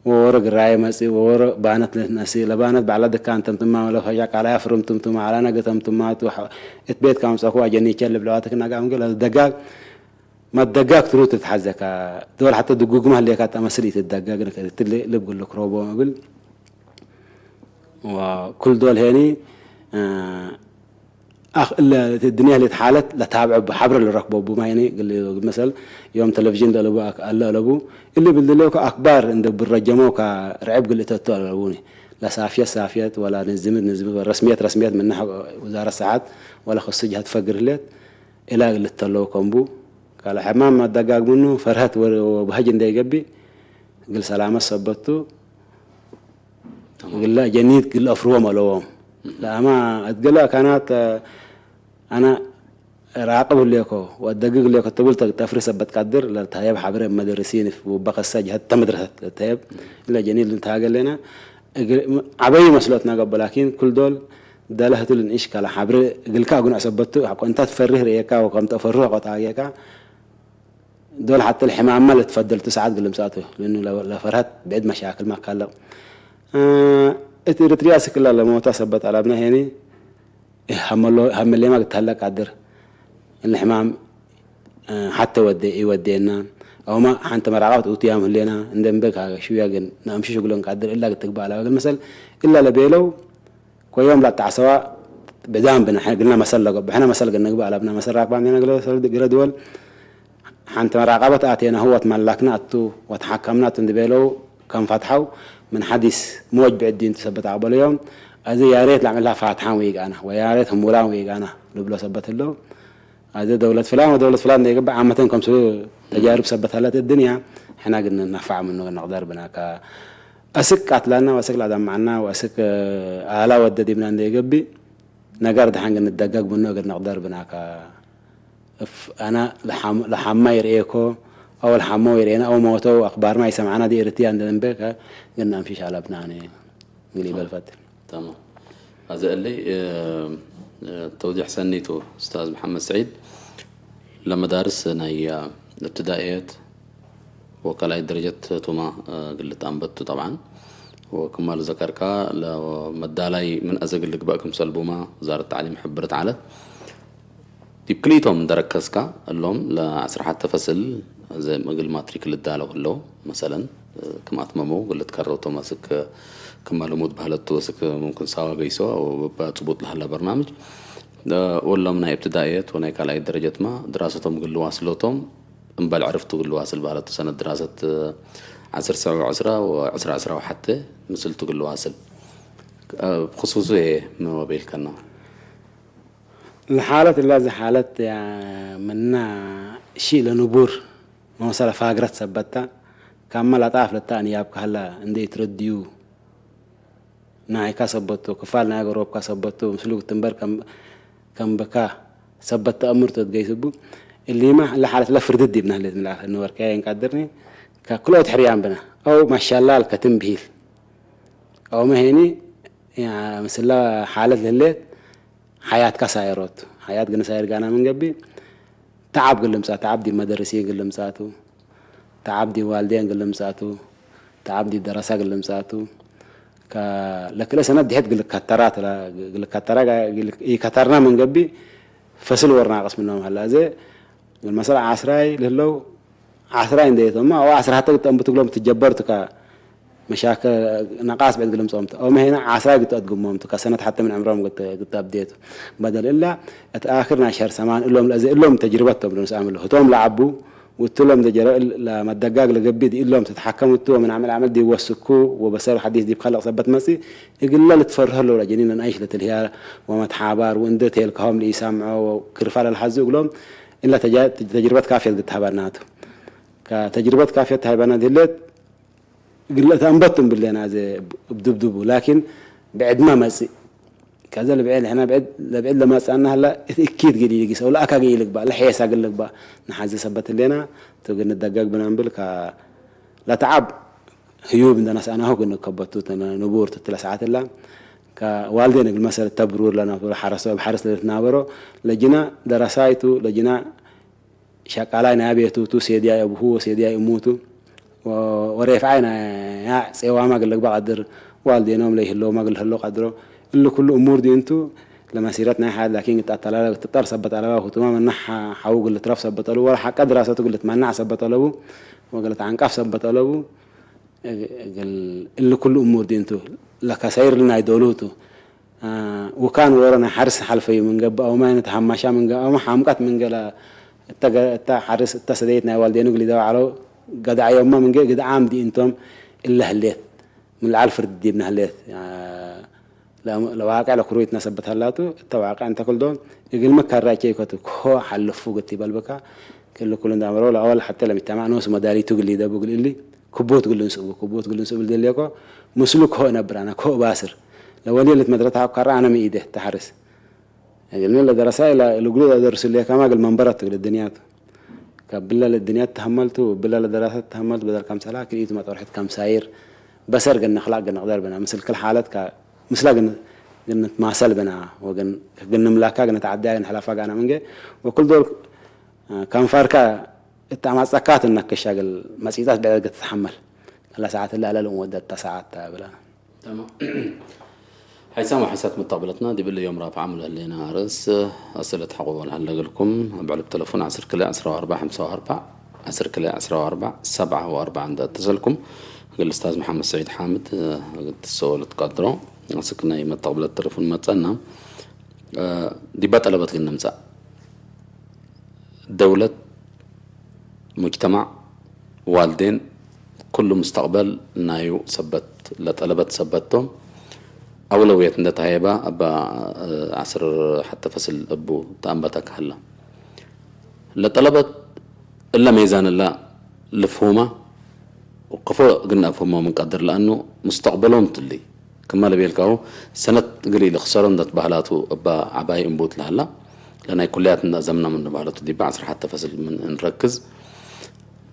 ወወሮ ግራዬ መጽእ፣ ወወሮ ባነት ልትነስእ፣ ለባነት በዐላ ድካን ተምትማ፣ ወለፈሻቃላያ ፍርም ትምትማ፣ ዐላ ነገ ተምትማ ቱ፣ እት ቤት ካምጸኩ አጀኒቸ ልብለዋትክ ናጋም እግል ደጋግ መትደጋግ ትሩድ ትትሐዘካ፣ ዶል ሐተ ድጉግመ ህሌካት ተመስል ኢትትደጋግ፣ እትሊ ልብ እግል ልክሮቦ እብል። ወክል ዶል ሄኒ፣ እ፣ አክ እለ እት ድንያ ህሌት ሓለት ለታብዐ እቡ፣ ሐብረ ልረክቦ እቡማ ሄኒ፣ እግል፣ እግል መሰል ዮም ቴሌቪዥን ለአለቡ አክ-፣ አለ አለቡ፣ እሊ እብል ድሌው ከአክባር እንደ ብረጀመው ከርዕብ እግል እተቱ አለቡኒ። ለሳፍየት ሳፍየት፣ ወላ ንዝምት ንዝምት፣ ወረስምየት ረስምየት፣ ምነ ወዛረት ሰሓት ወላ ክሱ ጀሀት ፈግር ህሌት፣ እላ እግል ልተለው ከምቡ፣ ካለ ሕማም መደጋግ ምኑ ፈርሀት ወ-፣ ወበህጅ እንዴ ገብእ፣ እግል ሰላመት ሰበት ቱ፣ ተማም። እግለ ጀኒት እግል አፍርዎም አለዎም። እም። ለአማ እት ገሌ አካናት፣ አነ ራቅብ ህሌኮ ወአደግግ ህሌኮ ትብል ተ-፣ ተፍሪ ሰበት ቀድር፣ ለልትሀየብ ሐብሬ መደርሲን እብ ወበ ከሰ ጀሀት ተ መድረሰት ለልትሀየብ፣ እለ ጀኒት ልንትሃገ ህሌነ። እግል፣ ዐበዩ መስሎትና ገብእ፣ ላኪን፣ ክል ዶል፣ ደለ ህቱ ልንእሽ ከለ ሐብሬ እግልከ አግኑዕ ሰበት ቱ፣ ሐቆ እንተ ትፈርህ ርኤካ ወከም ተፈርህ ቆጣጌካ፣ ዶል ሐተ ለሕማመ ለትፈደልቱ ሰዓት እግል ልምጸአቱ፣ ለእኑ ለ-፣ ለፈርሀት ብዕድ መሻክል ማ ካለው። እ፣ እት ኤረትርያ እስክ እለ ለሞተ ሰበት አለብነ ሄኒ፣ ሀመሎ-፣ ሀመሌማ እግል ተህለ ቃድር። እለ ሕማም፣ እ፣ ሐተ ወዴ ኢወዴና፣ አውማ ሐንተ መራቀብት ኡትያም ህሌና፣ እንደ እምበ ሽውያ ግን ነአምሽሽ እግሎም ቃድር፣ እላ እግል ትግበእ አለበ እግል መሰል፣ እላ ለቤለው፣ ኮዮም ለአተዐሰዋ ብዳም ብነ፣ ሕነ ግልና መሰል ለገብእ፣ ሕነ መሰል እግል ንግበእ አለብነ፣ መሰል ራክባም ቴና እግለ ሰል ግረ ድወል፣ ሐንቲ መራቀበት አቴናሁ ወትመለክነ እቱ ወተሐከምነ እቱ እንዴ ቤለው ከም ፈትሐው፣ ምን ሐዲስ ሞጅ ብዕድ ዲን ቱ ሰበት አቅበለዮም። አዜ ያሬት ለዐመልሃ ፋትሓን ወኢገአና ወያሬት ህሙራን ወኢገአና ልብሎ ሰበት ህለው። አዜ ደውለት ፍላን ወደውለት ፍላን እንዴ ገብእ ዓመተን ከምስሉ ተጃርብ ሰበት ሀለት እድንያ፣ ሕነ ግን ነፋዕ ምኑ ነቅደር ብናከ። አስክ ቃትላና ወአስክ ለአዳማዕና ወአስክ አላ ወደ ዲብና እንዴ ገብእ፣ ነገር ደሐን ግን ንደገግ ምኑ እግል ነቅደር ብናከ። እፍ፣ አነ ለሐም-፣ ለሐመ ይርኤኮ፣ አው ለሐመው ይርኤነ፣ አው ሞተው አክባርመ አይሰምዐነ፣ ዲር እትያ እንዴ እንቤከ፣ ግን ነአምሽሽ አለብናኒ፣ እግል ኢበል ፈትን። ተማም። አዜ እሊ፣ እ፣ እ፣ ተውዲሕ ሰኒ ቱ፣ ኡስታዝ መሐመድ ሰዒድ፣ ለመዳርስ ናይ፣ እ፣ እብትዳእየት፣ ወካልኣይ ደረጀት ቱመ፣ እ፣ እግል ልትአንበት ቱ ጠብዓን። ወክማ ለዘከርካ፣ ለመዳላይ ምን አዜ እግል ልግበእ ክምሰል ቡመ፣ ውዛረት ተዕሊም ሕብርት ዐለት። ዲብ ክልኢቶም እንዴ ረከዝካ፣ እሎም ለዐስር ሐተ ፈስል አዜ እግል ማትሪክ ልዳለው ህለው፣ መሰለን፣ እ፣ ክም አትመመው እግል ልትከረው ቶም አስክ ክመ ልሙድ በህለት ቱ አስክ ሙምክን ሳዋ ገይሶ፣ ወእበ ጽቡጥ ለሀለ በርናምጅ፣ እ፣ ወሎም ናይ እብትዳእየት ወናይ ካልኣይ ደረጀትመ ድራሰቶም እግል ልዋስሎ ቶም፣ እምበል ዕርፍቱ እግል ልዋስል በህለት ሰነት ድራሰት ዐስር ሰብዕ ወዐስራ ወዐስር ዐስራ ወሐቴ ምስልቱ እግል ልዋስል። እብ ክሱሱ ህዬ ሚ ወቤልከና? ለሓለት እላ እዘ ሓለት ምና ሺእ ለንቡር መመሰለ ፋግረት ሰበት ተ፣ ካመ ለጣፍ ለተ አንያብከ ሀለ እንዴ ኢትረድዩ ናይካ ሰበት ቱ፣ ክፋል ናይ ገሮብካ ሰበት ቱ፣ ምስሉ ክትንበር ከም፣ ከም ብካ ሰበት ተአምር ቱ ትገይስ እቡ። እሊመ ለሓለት ለፍርድት ዲብና ህሌት ምን ለአክል እንወር ከያ እንቃድርኒ፣ ከክልኦት ሕርያን ብነ፣ አው ማሻላል ከትም ብሂል፣ አውመ ሄኒ፣ ያ፣ ምስለ ሓለት ለህሌት፣ ሐያትካ ሳይሮት፣ ሐያት ግን ሳይር ጋና ምን ገብእ፣ ተዓብ እግል ልምጻእ፣ ተዓብ ዲብ መደርሲን እግል ልምጻእ ቱ፣ ተዓብ ዲብ ዋልዴን እግል ልምጻእ ቱ፣ ተዓብ ዲብ ደረሳ እግል ልምጻእ ቱ። ከ-፣ ለክልኤ ሰነት ድሕት እግል ልከተራ ትላ፣ እግል ልከተራ ጋ-፣ እግል ኢከተርና ምን ገብእ፣ ፈስል ወር ናቅስ ምኖም ሀላ። እዜ እግል መሰል ዐስራይ ለህለው፣ ዐስራይ እንዴ ቶም፣ አው ዐስራ ሐተ ግጠም ብትግሎም ትጀበር ቱ ከ-፣ መሻክል ነቃስ ብዕድ እግል ልምጽኦም ቱ። አውመ ሄነ ዐስራይ ግቱ አድግሞም ቱ፣ ከሰነት ሐተ ምን ዕምሮም ግት፣ ግት አብዴቱ። በደል እላ እት አክር ናይ ሸህር ሰማን እሎም ለአዜ እሎም ተጅርበት ቶም ለንስአም እለ። ህቶም ለዐቡ ወእትሎም ለጀረ-፣ ለመደጋግ ለገብእ ዲብ እሎም ተትሐከም እቱ ወምን አመል አመል ዲብ ወስኩ ወበሰር ሐዲስ ዲብ ከልቅ ሰበት መጽእ እግለ ልትፈርህ ለው ለጀኒን ለነአይሽ ለትልህያ ወመትሓባር ወእንደ ቴልከሆም ለኢሰምዖ ወክርፋ ለልሐዙ እግሎም እለ ተጃ-፣ ተጅርበት ካፍየት ግት ሀበናቱ። ከተጅርበት ካፍየት ሀበና ድህለት እግል ለተአንበቱ እምብል ሌና አዜ እብ ድብድቡ፣ ላኪን ብዕድመ መጽእ። ከዘ ለብዕድ፣ ሕነ ብዕድ፣ ለብዕድ ለማጽአና ህላ እት እኪት እግል ኢልጊስ፣ አው ለአካ እግል ኢልግባእ፣ ለሔሳ እግል ልግባእ ነሐዜ ሰበት ህሌና፣ ቱ እግል ንደገግ ብነ እምብል ከ-፣ ለተዓብ ህዩብ እንደ ነስአናሁ እግል ንከበቱ ተ-፣ ንቡር ቱ እትለ ሰዓት እላ። ከዋልዴን እግል መሰል እተ ብሩር ለነብሮ ሐረሶ እብ ሐርስ ለልትናበሮ ለጅና ደረሳይ ቱ፣ ለጅና ሸቃላይ ናይ ቤቱ ቱ፣ ሴድያይ አቡሁ ወሴድያይ እሙ ቱ፣ ወ-፣ ወሬፍዓይ ናይ ጼዋማ እግል ልግበእ ቀድር፣ ዋልዴኖም ለይህለውማ እግል ልህለው ቀድሮ። እሊ ኩሉ እሙር ዲንቱ ለመሲረት ናይ ሐያት ላኪን እት አተላለ ትጠር ሰበት አለባ፣ ሁቱማ መናሕ ሐው እግል ልትረፍ ሰበት አለቡ፣ ወለ ሐቀ ድራሰቱ እግል ልትመናዕ ሰበት አለቡ፣ ወእግል ልትዐንቀፍ ሰበት አለቡ። እግል እሊ ኩሉ እሙር ዲንቱ ለከሰይር ናይ ዶሉ ቱ። አ፣ ውካን ዎሮ ናይ ሐርስ ሐልፈዩ ምን ገብእ፣ አውማይ ንትሐማሻ ምን ገብእ፣ አውመ ሐምቀት ምን ገለ፣ እተ ገ-፣ እተ ሐርስ እተ ሰደይት ናይ ዋልዴኑ እግል ኢደው ዐለው ገድዐዮማ ምን ገ-፣ ግድዓም ዲእንቶም እለ ህሌት፣ ምን ለዐል ፍርድ ዲብነ ህሌት። አ፣ ለ-፣ ለዋቅዕ ለኩሩ ይትነሰበት ሀላቱ፣ እተ ዋቅዕ እንተ ክልዶም እግልሚ ከራቼ ኢኮቱ፣ ኮ ሐልፉ ግቲ በልብካ፣ ክል ኩሉ እንደ አምሮ፣ ለአወል ሐቴ ለሚተማዕ ኖስ መዳሊቱ እግል ኢደቡ እግል እሊ፣ ክቡት እግል እንስእቡ፣ ክቡት እግል እንስእቡ ልደሌኮ፣ ምስሉ ኮ እነብር አነ፣ ኮ እባስር። ለወልየ ልትመድረታ ከራ አነ ሚ ኢዴ ተሐርስ። እግልሚ ለደረሳይ ለእግሉ ለደርሱ ሌካማ እግል መንበረት እግል እድንያቱ። ከብለ ለእድንያት ተሀመልቱ፣ ብለ ለደረሰት ተሀመልቱ፣ በደል ከምሰላ ክልኢቱ መጦርሕት ከምሳይር በሰር ግን ነክላቅ ግን ንቅደር ብና። ምስል ክል ሓለት ከ-፣ ምስላ ግን፣ ግን ንትማሰል ብና፣ ወግን፣ ግን ንምላካ፣ ግን ንትዓድያ፣ ግን ንሕለፋ ጋና ምንጌ፣ ወክል ዶል፣ አ፣ ከንፋርካ እት አማጸካት እነክሻ እግል መጺጣት ብዕድ ትትሐመል። ከላ ሰዓት እለ አለ ልእንወደድ እተ ሰዓት ተ ብለና። ተማም። ሐይሳም ወሐይሳት መተቅብለትና፣ ዲብ እሊ ዮም ራብዓ ምን ለህሌነ አርእስ አሰለት ሐቆ ወለሀለ እግልኩም፣ እብ ዕልብ ተለፉን ዐስር ክልኤ ዐስራ ወአርበዕ ሐምሳ ወአርበዕ፣ ዐስር ክልኤ ዐስራ ወአርበዕ ሰብዓ ወአርበዕ እንደ እተሰልኩም፣ እግል እስታዝ መሐመድ ሰዒድ ሓምድ፣ እግል ትሰኦ ልትቀድሮ፣ አስክ ናይ መተቅብለት ተለፉን መጸና፣ ዲባ ጠለበት ግን ንምጸእ። ደውለት፣ ሙጅተማዕ፣ ዋልዴን፣ ኩሉ ሙስተቅበል ናዩ ሰበት ለጠለበት ሰበት ቶም። አውለውየት እንደ ተሀየባ እበ ዐስር ሐተ ፈስል እቡ ተአንበተ ከሀላ። ለጠለበት እለ ሜዛን እለ ልፍሁማ ወከፎ እግል ነአፍህሞ ምን ቀድር ለአኑ ሙስተቅበሎም ትሊ። ክመ ለቤልካሁ፣ ሰነት እግል ኢልክሰሮ እንደ ትበህላቱ እበ ዐባይ እንቡት ለሀላ፣ ለናይ ኩልያት እንደ አዘምና ምን ንበህለቱ ዲበ ዐስር ሐተ ፈስል ምን እንረክዝ፣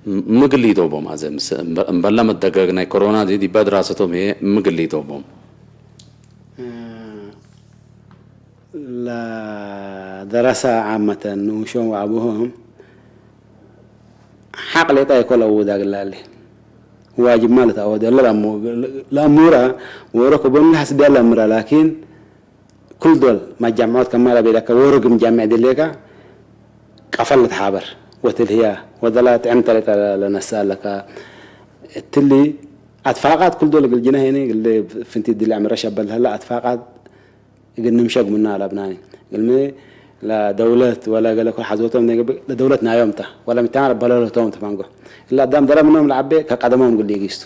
ም-፣ ምግል ኢዶቦም አዜ ምስ-፣ እምበ-፣ እምበለ መደገግ ናይ ኮሮና ዲ ዲበ ድራሰቶም ህዬ ምግል ኢዶቦም። ለደረሰ ዓመተን ንኡሾም ወአቡሆም ሐቅ ሌጠ ኢኮ ለአውዳ እግል ለአሊ ዋጅብማ ልትአወድ እለ ለአሙ-፣ ለአሙረ ወሮ ከቦኒ ሐስብያ ለአምረ ላኪን ኩል ዶል መጃምዖት ከማ ለቤለከ ወሮ ግም ጃምዕ ድሌከ ቀፈል ልትሓበር ወትልህያ ወደላ ጥዕም ተሌጠ ለነስአ ለከ እትሊ አትፋቃት ኩል ዶል እግል ጅነ ሄኒ እግል ፍንቲ ድለ ዕምረ ሸበል ለሀላ አትፋቃት እግል ንምሸግ ምና አለብናኒ። እግልሚ ለደውለት ወለ ገለ ኩል ሐዞቶም ነገብእ ለደውለት ናዮም ተ፣ ወለ ምተና ለበለለቶም ተ ፋንጎ። እለ አዳም ደለ ምኖም ለዐቤ ከቀደሞም እግል ኢጊስቱ።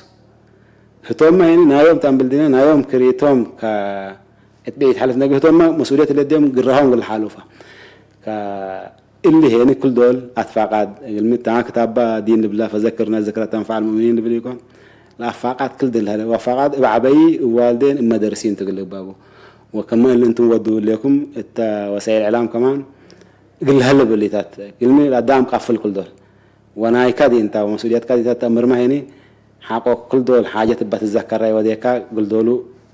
ህቶምመ ሄኒ ናዮም ተ እምብል ዲነ፣ ናዮም ክሪቶም ከእት ብዒድ ሐልፍ ነግህ ህቶምመ መስኡልየት ለዲዮም ግራሆም እግል ለሓሉፈ። ከ-፣ እሊ ሄኒ ክል ዶል አትፋቃድ እግልሚ ተና ክታባ ዲን ልብላ፣ ፈዘክርነ ዝክረ ተንፈዐል ሙእሚኒን ልብል ኢኮን። ለአፋቃድ ክል ዲን ለሀለ፣ ወአፋቃድ እብ ዐበዪ እብ ዋልዴን እብ መደርሲን ቱ እግል ልግባቡ። ወከመ እሊ እንቱም ወዱ እሌኩም እተ ወሳይል እዕላም ከማን እግል ለሀለ ብሊታት እግልሚ ለአዳም ቀፍል ክል ዶል። ወናይካ ዲንታ ወመስኡልየትካ ዲንታ ተአምርማ ሄኒ ሐቆ ክል ዶል ሓጀት እበ ትዘከረ ወዴካ እግል ዶሉ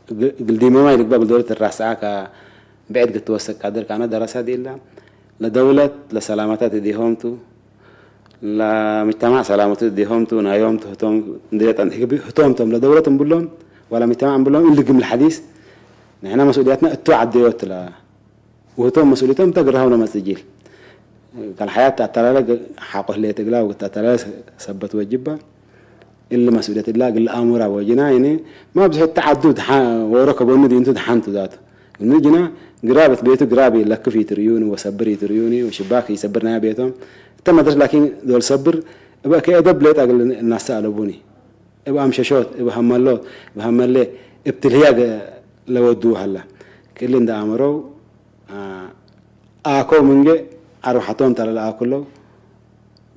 እግ-፣ እግል ዲመማይ ልግበእ እግል ዶሉ ትራሰአ ከብዕድ ክትወሰቅ ቀድር ካነ ደረሰ ዲላ ለደውለት ለሰላመተ እዴሆም ቱ፣ ለምጅተማዕ ሰላመቱ እዴሆም ቱ፣ ናዮም ቱ ህቶም እንዴ ጠንሕግቢ ህቶም ቶም ለደውለት እምብሎም ወለምጅተማዕ እምብሎም እሊ ግምል ሐዲስ ንሕነ መስኡልየትና እቱ ዐደዮት ለ ውህቶም መስኡልየቶም እተ ግራሆም ለመጽእ ጂል። ከልሐያት ተአተላለ ሐቆ ህሌት እግላ ወተአተላለ ሰበት ወጅባ። እሊ መስኡልየት እላ እግል ለአሙራ ወጅና፣ ያኒ፣ ማ ብዝሕ ተዓዱ ደሓ-፣ ወሮ ከቦኒ ዲንቱ ደሓንቱ ዛቱ። እኒ ጅና ግራብ እት ቤቱ ግራብ ለክፍ ኢትርእዩኒ ወሰብር ኢትርእዩኒ ወሽባክ ኢሰብር ናያ ቤቶም። እተ መድረስ ላኪን ዶል ሰብር እበ ከኤደብ ሌጠ እግል እናሰ አለቡኒ። እብ አምሸሾት፣ እብ ሀመሎት፣ እብ ሀመሌ፣ እብ ትልህያ ገ-፣ ለወድዉ ሀላ። ክእሊ እንደ አመረው፣ አ-፣ አኮ ምንጌ አርወሐቶም ተለለ አክሎ፣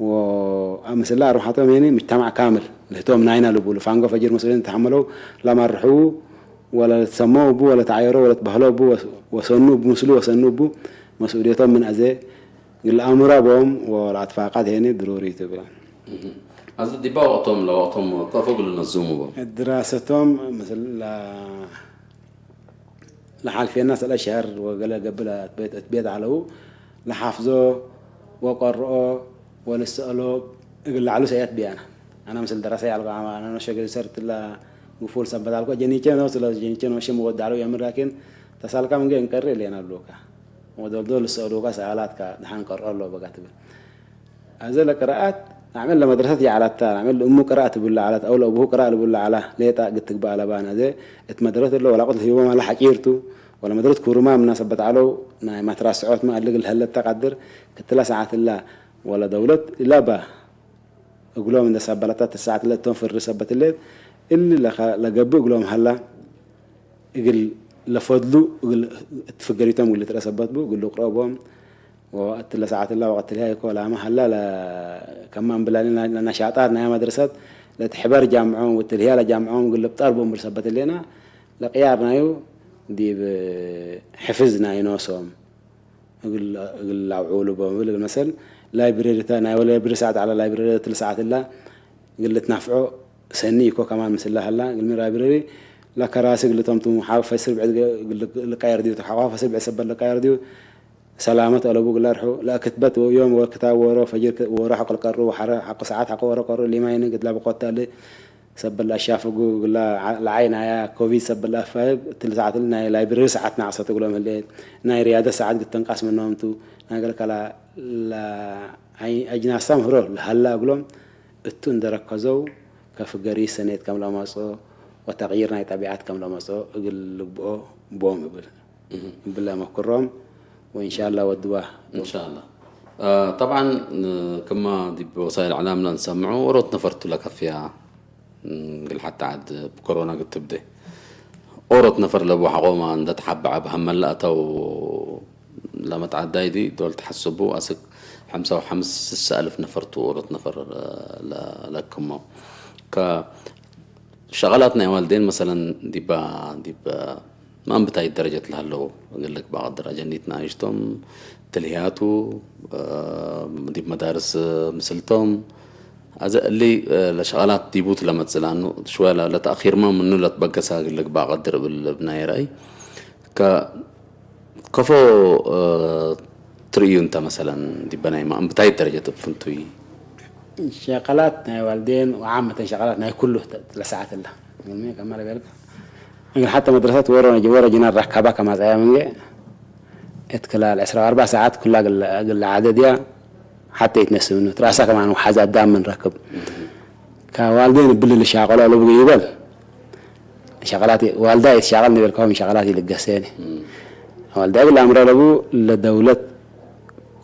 ወአምስለ አርወሐቶም የኒ ምጅተማዕ ካምል ለህቶም ናይና ልቡሉ። ፋንጎ ፈጅር መስኡሊን ተሐመለው ለመርሕዉ ወለልትሰመው እቡ ወለተዓየሮ ወለትበህሎ እቡ ወስ-፣ ወሰኑ እቡ ምስሉ ወሰኑ እቡ መስኡልየቶም ምን አዜ እግል አሙረ ቦም ወለአትፋቃድ ሄኒ ድሩሪ ቱ ብለን። አዜ ዲባ ወቅቶም ለወቅቶም ከፎ እግል ነዝሙ ቡ። ድራሰቶም ምስል ለ-፣ ለሓልፌና ሰለስ ሸህር ወገለ ገብእ እት ቤት፣ እት ቤት ዐለው ለሓፍዞ ወቀርኦ ወልሰአሎ እግል ለዐሉ ሰእየት ብያነ። አነ ምስል ደረሰ ያልኮ አነ ኖሸ ገሰር ትላ ግፉል ሰበት አልኮ ጀኒቼ ነው፣ ስለ ጀኒቼ ነው ሽም ወዳለው የምር፣ ላኪን ተሳልካ ምንገ እንቀር ሌና ሉካ ወዶልዶ ልሰአሉካ ሰአላትካ ደሓን ቀርኦ ሎ በጋ ትብል። አዜ ለቅራአት ናዕመል ለመድረሰት ይዐላታ፣ ናዕመል ለእሙ ቅራእ ትብል ለዐላት፣ አው ለአቡሁ ቅራእ ልብል ለዐላ፣ ሌጣ እግል ትግበእ አለባን። አዜ እት መድረት እለ ወላቁት ለህይቦም ሀለ ሐጪር ቱ፣ ወለመድረት ኩሩማ ምናሰበት ዐለው፣ ናይ ማትራስዖት ማ እሊ እግል ለሀለት ተቀድር፣ ክትለ ሰዓት እላ ወለደውለት ኢላባ እግሎም እንደ ሰበለታ ትሰዓት እለ እቶም ፍሪ ሰበት እሌት፣ እሊ ለከ-፣ ለገብእ እግሎም ሀላ፣ እግል ለፈድሉ እግል እት ፍገሪቶም እግል ልትረአ ሰበት ቡ፣ እግል ልቅረቦም፣ ወእትለ ሰዓት እላ ወቅት ልህያይ እኮ ላመ ሀላ ለ-፣ ከማን ብላኒ ለነሻጣት ናይ መድረሰት ለትሕበር ጃምዖም ወእትልህያ ለጃምዖም እግል ልብጠር ቡ እምብል ሰበት እሌና፣ ለቅያር ናዩ ዲብ ሕፍዝ ናይ ኖሶም እግል፣ እግል ለአውዑሉ ቦም እብል መሰል ላይብረሪ ተ-፣ ናይ ወላይብረሪ ሰዓት ዐለ ላይብረሪ እትለ ሰዓት እላ እግል ልትናፍዖ ሰኒ ኢኮ ከማን ምስላ ሀላ፣ እግልሚ ላይብረሪ ለከራሲ እግል ተምትሙ፣ ሐቆ ፈስር ብዕድ እግል ልቀየር ዲዩ፣ ሐቆ ፈስር ብዕድ ሰበት ልቀየር ዲዩ፣ ሰላመት አለቡ እግል ለርሑ፣ ለክትበት ዮም ወክታብ ወሮ፣ ፈጅር ወሮ ሐቆ ልቀሩ፣ ወሐረ ሐቆ ሰዓት ሐቆ ወሮ ቀሩ፣ ሊማይን እግል ለበቆት ተአሊ፣ ሰበት ለአሻፍጉ እግል ለዐይ ናያ ኮቪድ ሰበት ለአፋህግ፣ እትለ ሰዓት እሊ ናይ ላይብረሪ ሰዓት ናቅሰት እግሎም ህሌት፣ ናይ ርያደት ሰዓት እግል ተንቃስ ምኖም ቱ፣ ናይ ገሌ ከላ ለአይ-፣ አጅናሳም ህሮ ለሀላ እግሎም፣ እቱ እንደ ረከዘው፣ ከፍገሪ ሰኔት ከም ለመጽኦ ወተቅይር ናይ ጠቢዐት ከም ለመጽኦ እግል ልግብኦ ቦም እብል፣ እም። እብል ለመክሮም ወእንሻላ ወድዋ። እንሻላ። አ፣ ጠብዓን፣ እ፣ ክማ ዲብ ወሳይል እዕላም ለእንሰምዑ ኦሮት ነፈር ቱ ለከፍያ፣ እም፣ እግል ሐቲ ዐድ ብኮሮና እግል ትብዴ ኦሮት ነፈር ለቡ ሐቆመ እንደ ተሐበዐ በሀመ ለአተው ለመትዓዳይ ዲ ዶል ተሐስቡ አስክ ሐምሳ ወሐምስ ስሰ አልፍ ነፈር ቱ ኦሮት ነፈር፣ እ፣ ለ-፣ ለክሞ። ከሸቀላት ናይ ዋልዴን መሰለን ዲባ፣ ዲብ ማንብታይ ደረጀት ለሀለው እግል ልግባእ ቀድር አጀኒት ናይሽቶም ትልህያቱ፣ እ፣ ዲብ መዳርስ ምስልቶም አዜ እሊ፣ እ፣ ለሸቀላት ዲቡት ለመጽእ ለአኑ ሽወ ለ-፣ ለተአኺርመ ምኑ ለትበገሰ እግል ልግባእ ቀድር እብል እብ ናይ ረአይ። ከ-፣ ከፎ፣ እ፣ ትርእዩ እንተ መሰለን ዲበ ናይ ማንብታይ ደረጀት እብ ፍንቱይ? ሸቀላት ናይ ዋልዴን ወዓመተን ሸቀላት ናይ ኩሉ ተ-፣ ለሰዓት እለ። እግልሚ ከመ ለቤልከ፣ እግል ሐተ መድረሰት ወሮ ነጅ-፣ ወሮ ጅናን ረካባ ከማጸያ ምንጌ፣ እት ክላል ዕስራ ወአርበዕ ሰዓት ኩላ እግል፣ እግል ለዓደድያ፣ ሐቴ ኢትነስእ ምኑ። ትራሳ ከማን ወሐዝ አዳም ምን ረክብ። ከዋልዴን እብል ልሻቀሎ ለቡ ይበል። ሸቀላት ዋልዳ ኢትሻቀል እንዴ ቤልካሆም ሸቀላት ኢልገሴኒ። ዋልዳ እግል አምረ ለቡ ለደውለት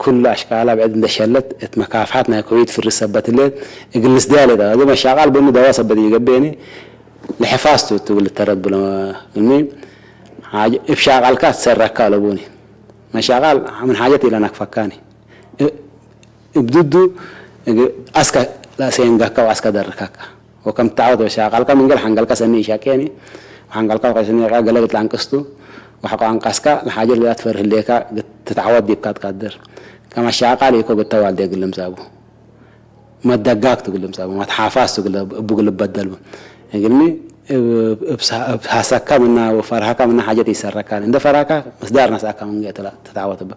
ኩሉ አሽቃላ ብዕድ እንዴ ሸለት እት መካፍሐት ናይ ኮቪድ ፍርስ ሰበት ህሌት እግል ልስደያ ሌጠ። አዜ መሻቃል በኑ ደዋ ሰበት ኢገብኤኒ ለሕፋዝ ቱ እቱ እግል ልተረድ ብሎ እልሚ ሓጀ-፣ እብ ሻቃልካ ትሰረካ ለቡኒ። መሻቃል ምን ሓጀት ኢለናክፈካኒ። እ-፣ እብ ድዱ እግ-፣ አስከ ለአሰየንጋካ ወአስከ ደርካካ። ወከም ትትዓወት ወሻቃልካ ምን ገል ሐንገልካ ሰኒ ኢሻቄኒ፣ ወሐንገልካ ወቀሰኒ ገለ እት ለአንቅስቱ፣ ወሐቆ አንቃስካ ለሓጀት ለትፈርህ ህሌካ እት ትትዓወት ዲብካ ትቀድር። ከመ ሻቃል ኢኮ እግል ተዋልዴ እግል ልምጻቡ። መደጋግ ቱ እግል ልምጻቡ፣ መትሓፋዝ ቱ እግል፣ እቡ እግል ልበደል ቡ። እግልሚ እብ፣ እብ፣ እብ ሐሰካ ምና ወፈርሃካ ምና ሓጀት ኢሰረካኒ። እንደ ፈርሃካ ምስዳር ነስአካ ምን ገ-፣ ትላ-፣ ትትዓወት እበ።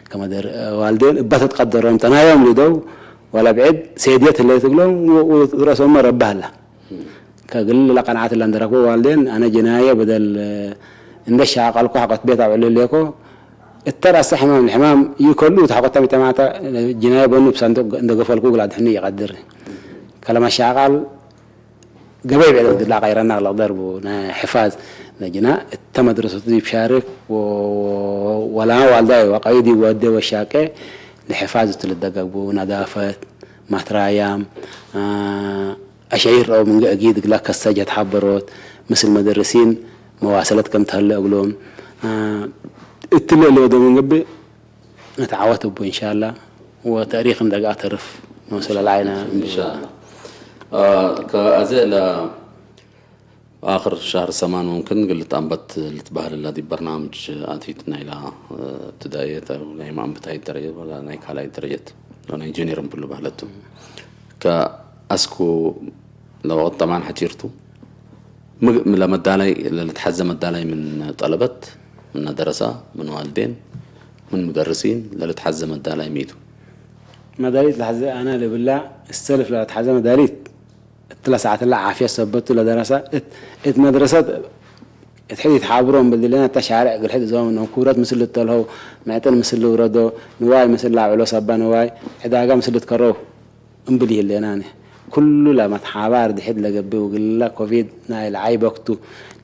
ከመ ደር-፣ ዋልዴን እበ ትትቀደሮም ተናዮም ሊደው ወለብዕድ ሴድየት ህሌት እግሎም ወ-፣ ወ-፣ ወረሶመ ረቢ ሀላ። ከእግል ለቀንዓት እለ እንዴ ረክቦ ዋልዴን፣ አነ ጅናየ በደል እንዴ ሻቀልኮ ሐቆት ቤት አውዕል ህሌኮ፣ እተ ረአሰ ሕማም ለሕማም ኢኮሉ፣ እት ሐቆተ ሙጅተማዕተ ጅናየ በኑ እብ ሳንዱቅ እንዴ ገፈልኩ እግል አድሕኑ ኢቀድር። ከለመ ሻቃል ገበይ ብዕደት እግል ለአቀይረና ለቅደር ቡ፣ ናይ ሕፋዝ ለጅና እተ መድረሰቱ ዲብ ሻርክ ወ-፣ ወ-፣ ወላመ ዋልዳይ ወቀዩ ዲብ ወዴ ወሻቄ ለሕፋዝ እቱ ልደገግ ቡ፣ ነዳፈት፣ ማትራያም፣ አ፣ አሸዒር አው ምን ገአጊድ እግላ ከሰ ጀት ሐበሮት፣ ምስል መደርሲን መዋሰለት ከም ተህለ እግሎም፣ አ፣ እትለ ለወደው ምን ገብእ ነትዓወት እቡ እንሻላ፣ ወተእሪክ እንደ ገአ ተርፍ መውሰለ ለዓይነ እንሻላ። አ፣ ከአዜ ለ አክር ሸህር ሰማን ሙምክን እግል ልትአንበት ልትበህል እለ ዲብ በርናምጅ አቲት ናይላ፣ እ፣ እብትዳእየት አው ናይ መአንብታይት ደረጀት ወላ ናይ ካልኣይት ደረጀት ወናይ ጁኒየር እምብሉ በህለቱ። ከ-፣ አስኩ ለወቅት ጠባን ሐጪርቱ። ም-፣ ለመዳላይ፣ ለልትሐዘ መዳላይ ምን ጠለበት፣ ምን ደረሳ፣ ምን ዋልዴን፣ ምን ሙደርሲን ለልትሐዘ መዳላይ ሚቱ። መዳሊት ለሐዘ አነ ልብላ፣ እሰልፍ ለልትሐዘ መዳሊት እትለ ሰዓትለ ዓፍየት ሰበቱ ለደረሳ፣ እት፣ እት መድረሰት እት ሕድ ይትሓብሮ እምብል ዲሌና፣ እተ ሻርዕ እግል ሕድ እዞም እኖም ኩብረት ምስል ልተልሆው፣ ምዕጥን ምስል ልውረዶ፣ ንዋይ ምስል ላብዕሎ ሰባ ንዋይ፣ ዕዳጋ ምስል ልትከረው እምብል ይህሌና ነ። ኩሉ ለመትሓባር ድሕድ ለገብእ ወግለ ኮቪድ ናይ ለዓይ በክቱ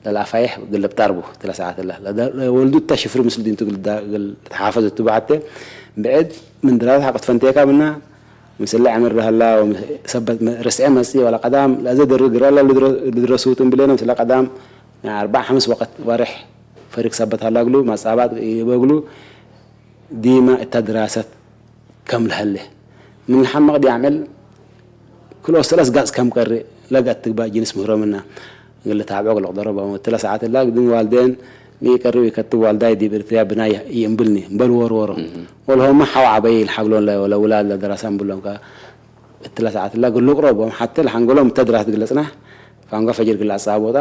ለለአፋይሕ እግል ልብጠር ቡ። እትለ ሰዓትለ ለደ-፣ ለወልዱ እተ ሽፍሪ ምስል ዲንቱ እግል ዳ-፣ እግል ልትሓፈዝ እቱ በዐቴ ብዕድ ምን ድራታት ሐቆ ትፈንቴካ ምና፣ ምስለ ዕምር ለሀላ ወም-፣ ሰበት መ-፣ ርስዔ መጽኢ ወለቀዳም ለአዘ ደርግ ግረ ለልድረ-፣ ልድረሱት እምብሌነ ምስለ ቀዳም ናይ አርበዕ ሐምስ ወቀት ወሬሕ ፈሪቅ ሰበት ሀላ እግሉ መጻባት ኢበግሉ ዲመ እተ ድራሰት ከም ለሀሌ ምን ለሐመቅ ዲአምዕል ክልኦት ሰለስ ጋጽ ከም ቀርእ ለገአት ትግባእ ጅንስ ምህሮ ምና። እግል ልታብዖ እግል ልቅደሮ በሙ። እትለ ሰዓት እላ ግድም ዋልዴን ሚ ኢቀርብ ኢከትብ ዋልዳይ ዲብ ኤርትርያ ብናይ ይእምብልኒ እምበል ዎሮ ዎሮ። እህ። ወለሆመ ሐው ዐበይ ለሐግሎን ለ-፣ ለውላድ ለደረሰ እምብሎም ከ-፣ እትለ ሰዓት እላ እግል ልቅሮ ቦም ሐቴ ለሐንገሎም እተ ድራሰት እግል ልጽናሕ ፋንጓ ፈጅር እግል ለአጻቦጣ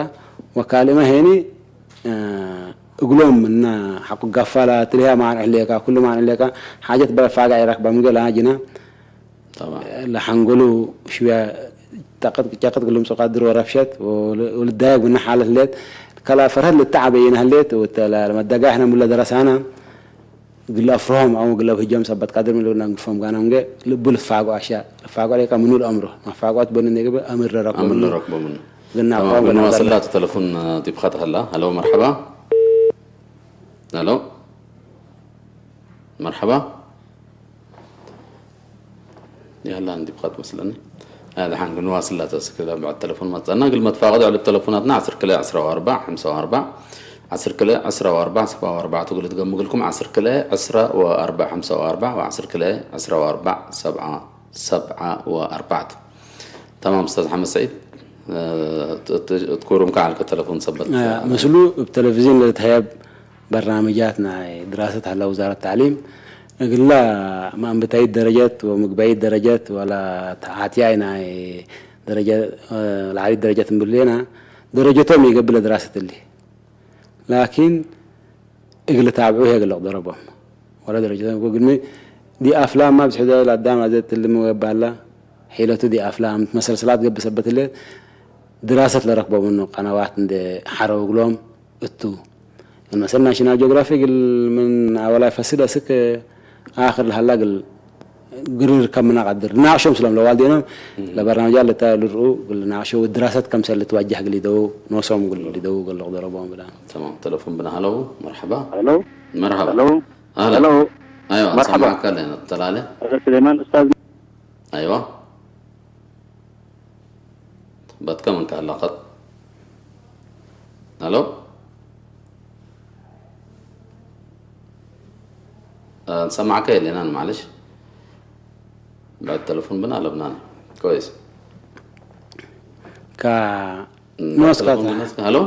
ወካልእመ ሄኒ፣ እ፣ እግሎም ምነ ሐቆ ጋፋላ ትልህያ ማንዕ ህሌካ፣ ኩሉ ማንዕ ህሌካ፣ ሓጀት በለ ፋጋ ኢረክበ ምንገ ለሃጅና ጠባን። ለሐንገሉ ሽውያ ጨቅጥ፣ ጨቅጥ እግል ልምጹ ቀድር ወረብሸት ወል-፣ ወልዳየግ ምነ ሓለት ህሌት፣ ከላ ፈርሀት ልትዓበይነ ህሌት፣ ወተ ለመደጋሕነ ምን ለደረሳነ እግል አፍርሆም አው እግል አብህጆም ሰበት ቀድር ምን ልብና ግድፎም ጋና ምንገ ልቡ ልትፋቆ አሽያ ልፋቆ ሌካ ምኑ ለአምሮ ማፋቆት በኑ እንዴ ግበ አምር ለረክቦ አምር ምኑ ለረክቦ ምኑ። ግና ተማም፣ አፍርሆም ግን ግና ዋስላ ተለፉን ዲብ ኸጥ ሀላ። ሀሎ መርሐባ። ሀሎ መርሐባ። ያላ እንዲ ብኸጥ መስለኒ። አ፣ ደሓን ግን ዋስላ ተስክለ ብዕድ ተለፎን መጸና። እግል መትፋቀድ ዕልብ ተለፎናትና ዐስር ክልኤ ዕስራ ወአርባዕ ሐምሳ ወአርባዕ፣ ዐስር ክልኤ ዕስራ ወአርባዕ ሰብዓ ወአርባዕ ቱ እግል ትገሙ እግልኩም ዐስር ክልኤ ዕስራ ወአርባዕ ሐምሳ ወአርባዕ ወዐስር ክልኤ ዕስራ ወአርባዕ ሰብዓ ሰብዓ ወአርባዕቱ። ተማም ኡስታዝ ሐመድ ሰዒድ፣ እ፣ ት-፣ ት-፣ ትኩሩም ከዐልከ ተለፎን ሰበት። አ፣ ምስሉ እብ ቴሌቪዥን ለልትሀየብ በርናምጃት ናይ ድራሰት ሀላ ውዛረት ተዕሊም፣ እግላ መአንብታይት ደረጀት ወምግባይት ደረጀት ወላ ተዓትያይ ናይ ደረጀ-፣ ለዓሊት ደረጀት እምብሌና፣ ደረጀቶም ኢገብእ ለድራሰት እሊ። ላኪን እግል ታብዑ ህዬ እግል ልቅደሮ ቦም። ወለ ደረጀቶም እኮ ግድሚ ዲ አፍላም ማ ብዝሕዶ ለአዳም አዘ ትልሚ ወባላ ሒለቱ ዲ አፍላም መሰልሰላት ገብእ ሰበት ህሌት ድራሰት ለረክቦ ምኑ ቀናዋት እንዴ ሐረው እግሎም እቱ። መሰል ናሽናል ጂኦግራፊ እግል ምን አወላይ ፈስል እስክ አክር ለሀላ እግል ግርር ከም ምናቀድር ናቅሾ ምስሎም ለዋልዴኖም እም። ለበርናምጃ ለተ ልርኡ እግል ናቅሾ ወድራሰት ከምሰል ልትዋጃህ እግል ይደው ኖሶም እግል ይደው እግል ልቅደሮ ቦም ብላ። ተማም። ተለፎን ብና። ሀሎ፣ መርሐባ። ሀሎ። መርሐባ። ሀሎ። አህለን። ሀሎ። አይዋ፣ መርሐባ። አንሰማዕከ አለና ተላለ። ሀሎ፣ ስሌማን ኡስታዝ። አይዋ። በትከ ምን ከአላቀት? ሀሎ? አ፣ እንሰማዕከ የሌናን፣ ማለሽ። بعد تلفون بنا لبنان. كويس. ካ ም፣ ኖስ ተለፎን ካታ። ብና እስከ-፣ ሀሎ?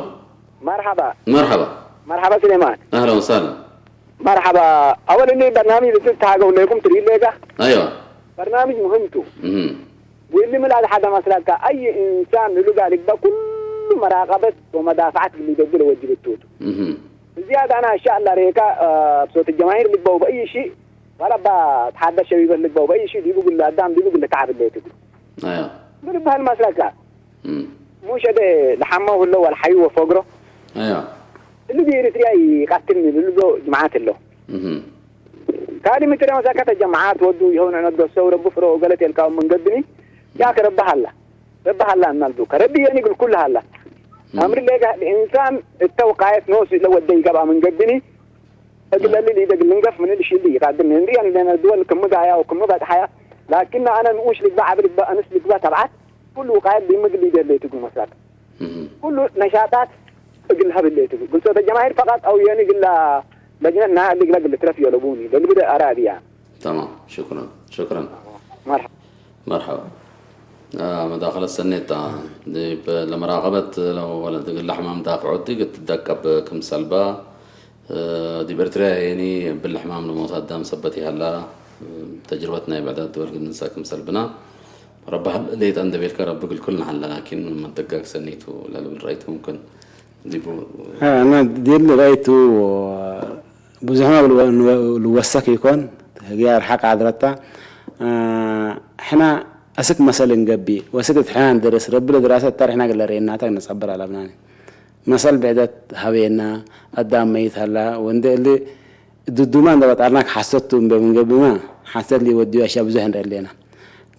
መርሐባ። መርሐባ። መርሐባ ስሌማን። አህለን ወሰህለን። መርሐባ። አወል እሊ በርናምጅ ልትትሃገው ሌኩም ትርኢ ሌጋ? አይዋ። በርናምጅ ሙህም ቱ። እህ። ወእሊ ምን ለአድሐደ መስለከ፣ አይ እንሳን እሉ ጋር ልግበእ ኩሉ መራቀበት ወመዳፈዐት እግል ሊደጉ ለወጅብ እቱ ቱ። እህ። ብዝያድ አነ አሻእ ለሬካ፣ አ፣ ብሶት ጀማሂር ልግበው በአይ ሺእ፣ ወለባ ተሓደ ሸቢበት ልግበው በአይ ሺእ፣ ዲቡ እግል አዳም ዲቡ እግል ተዓብ እሌ ትግሉ። አያ። ምን እበህል መስለከ? እም። ሙሽ እደ ለሐመው ህለው ወለሐዩ ወፎግሮ። አያ። እሊ ዲብ ኤሪትርያ ኢቀትልኒ ልብሎ ጅምዓት ህለው። እህ። ካሊ ምትረ መሳከተ ጀማዓት ወዱ ይሆን ዐነት ገሰው ረቢ ፍሮ ወገለት የልካው ምን ገብኒ ያክ ረቢ ሀላ። ረቢ ሀላ እናልዱ ከረቢ የኒ ግል ኩል ሀላ። እም። አምር ሌጋ እንሳን እተ ውቃየት ኖስ ለወደ ይገብአ ምን ገብኒ። እግል እም። ለሊ ሊደግ ልንገፍ ምን ልሽል ይቃድም እንዲ ያን ለነ ድወል ክም ጋያ ወክም በጽሐያ። ላኪን አነ ንኡሽ ልግባ ዐቢ ልግባ አንስ ልግባ ተብዓት ኩሉ ውቃየት ቢምግል ሊደለ ትጉ መስራት። እህ። ኩሉ ነሻጣት እግል ሀብ እለ ትብል። ግልጾተ ጀማሂር ፈቃጥ አው የኒ እግላ ለጅነት ናይ እሊ እግላ እግል ትረፍ ዮለቡኒ ለልብደ አራቢያ። ተማም። ሽክረን፣ ሽክረን። መርሐባ። መርሐባ። አ፣ መዳኸለት ሰኔት አ፣ ዲብ ለመራቀበት ለ-፣ ወለ እግል ለሕማም ዳፍዖ ዲግ ትደቀብ ክምሰልባ፣ እ፣ ዲብ ኤርትርያ የኒ እብል ሕማም ለሞት አዳም ሰበት ይሀላ፣ እ፣ ተጅርበት ናይ ብዕዳት ድወል እግል ንንሰእ ክምሰል ብና። ረቢ ሀለ ሌጠ እንዴ ቤልከ ረቢ እግል ኩልነ ሀለ፣ ላኪን ምን መደጋግ ሰኒ ቱ ለልብል ረአይቱ ሙምክን ዲቡ። አነ ዲብ ረአይቱ ብዙሕመ እግል ልወሰክ ኢኮን፣ ህግያ አርሐቅ አድረታ። ሕነ አስክ መሰል እንገብእ ወአስክ እት ሕነ እንደርስ፣ ረቢ ለድራሰት እተ ርሕነ እግል ለርኤናተ ነጸብር አለብናኒ። መሰል ብዕደት ሀቤነ፣ አዳም መይት ሀላ፣ ወእንዴ እሊ ድዱመ እንዴ በጣርናክ ሐሰት ቱ እምቤ ምን ገብእመ፣ ሐሰት ለኢወድዩ አሽያእ ብዙሕ እንዴ ህሌነ፣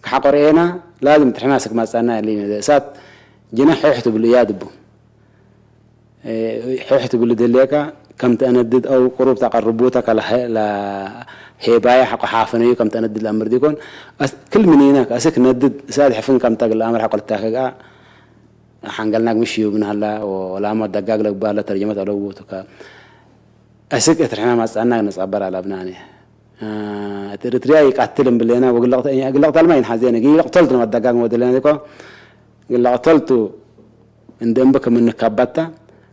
ከሐቆ ርኤነ፣ ላዝም ትሕና አስክ መጽአና እሊ እሳት ጅነ ሑሕ ትብሉ እያድ እቡ። ሑሕ ትብሉ ደሌከ፣ ከም ተአነድድ አው ቅሩብ ተቀርቡተ ከለሄባየ ሐቆ ሓፍነዩ ከም ተአነድድ ለአምር ዲኮን፣ ክል ምኒነ ከአስክ ነድድ እሳት ሕፍን ከም ተግል አምር ሐቆ ልታከግአ፣ ሐንገልናክ ምሽ ዩብን ሀላ፣ ወላመ ደጋግ ለግባር ለተርጀመት አለቡ ቱ ከ፣ አስክ እት ርሕነ መጽአናክ ንጸበር አለብናኒ። እት ኤሪትርያ ኢቀትል እምብሌና፣ ወግለቅተ-፣ ግለቅተልመ ኢንሐዜነ፣ ግለቅተልቱ ለመደጋግ ሞደሌና ዲኮ፣ ግለቅተልቱ እንዴ እምበ ክም እንከበተ፣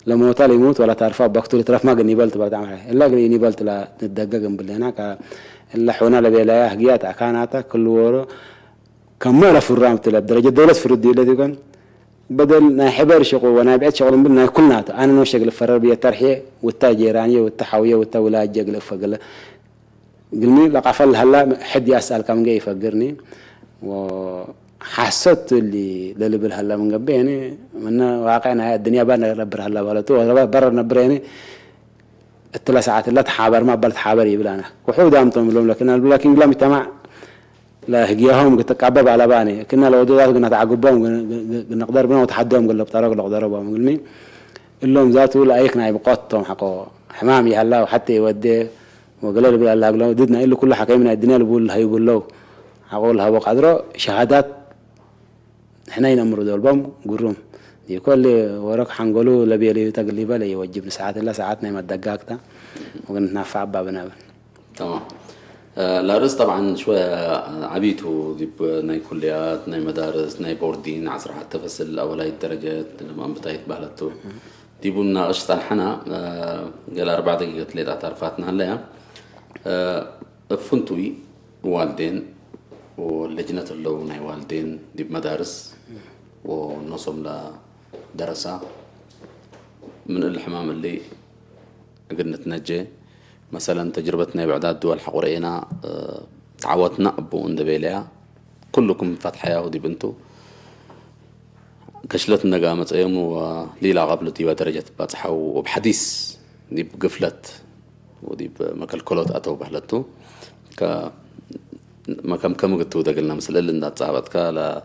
ለሞተ ለይሙት ወለተርፈ በክቱ ልትረፍመ እግል ኒበልቱ በርድ አምር። እለ እግል ኢኒበልቱ ለንደገግ እምብሌና፣ ከ-፣ እለ ሑነ ለቤለያ ህግያት አካናተ፣ ክሉ ዎሮ፣ ከመ ለፉራም ቱ ለደረጀት ደውለት ፍሩድ ዲለት ኢኮን፣ በደል ናይ ሕበር ሸቁል ወናይ ብዕድ ሸቁል እምብል ናይ ኩልናቱ። አነ ኖሼ እግል እፈረር ብዬ ተርሕዬ ውተ ጄራንዬ ውተ ሐውዬ ውተ ውላጄ እግል እፈግለ። እግልሚ ለቀፈል ሀላ ሕድ ይአስአል ከምገ ኢፈግርኒ። ወሐሰት እሊ ለልብል ሀላ ምን ገብእ፣ ያኒ፣ ምነ ዋቅዕ ናይ አድንያ በረ ነብር ሀላ በለቱ፣ ወበረ ነብር፣ ያኒ፣ እትለ ሰዓት እለ ተሓበርመ አበል ተሓበር ይብል አነ። ውሑዳም ቶም እሎም ለክን አልብ፣ ላኪን እግለ ሙጅተማዕ ለህግያሆም እግል ትቀበብ አለባኒ። ክእነ ለወዶታት እግል ነትዐግቦም እግል ንቅደር ብነ ወተሐዶም እግል ልብጠሮ እግል ልቅደሮ ቦም። እግልሚ እሎም ዛቱ ለአይክ ናይ ብቆት ቶም ሐቆ ሕማም ይሀላ ወሐቴ ኢወዴ ወገሌ ልብል አለ እግሎም ድድ ናይ እሊ ኩሉ ሐከይም ናይ እድንያ ልቡል ሀይቡ ህለው ሐቆ ለሀቦ ቀድሮ ሸሃዳት ሕነ ኢነአምሩ ዶልቦም ግሩም። ዲኮ እሊ ወሮክ ሐንጎሉ ለቤለዩ ተግሊበ ለኢወጅብ ንሰዓት እለ ሰዓት ናይ መደጋግታ ወግል ንትናፈዕ አባብነ እብል። ተማም። ለአርእስ ጠብዓን ሽወየ ዐቢ ቱ፣ ዲብ ናይ ኩልያት፣ ናይ መዳርስ፣ ናይ ቦርዲን፣ ዐስር ሐተ ፈስል አወላይት ደረጀት ለመአንብታ ይትበህለት ቱ። ዲቡ ንናቅሽ ጸንሐና፣ ገሌ አርበዕ ደቂቀት ሌጣ ታርፋት ነሀለያ። እብ ፍንቱይ ዋልዴን ወለጅነት ህለው ናይ ዋልዴን ዲብ መዳርስ ወኖሶም ለደረሳ ምን እሊ ሕማም እሊ እግል ንትነጄ፣ መሰለን፣ ተጅርበት ናይ ብዕዳት ድወል ሐቆ ረኤና፣ እ፣ ተዓወትና እቡ እንዴ ቤለያ፣ ኩሉ ክም ፈትሐያሁ ዲብ እንቱ፣ ከሽለት እነገ አመጸዮም ወሊላ ቀብሉ ዲበ ደረጀት ባጽሐው፣ ወእብ ሐዲስ ዲብ ግፍለት ወዲብ መከልከሎት አተው በህለቱ። ከ-፣ መከምከም እግል ትውደግልና ምስል እል እንዳ ተጻበጥከ ለ-፣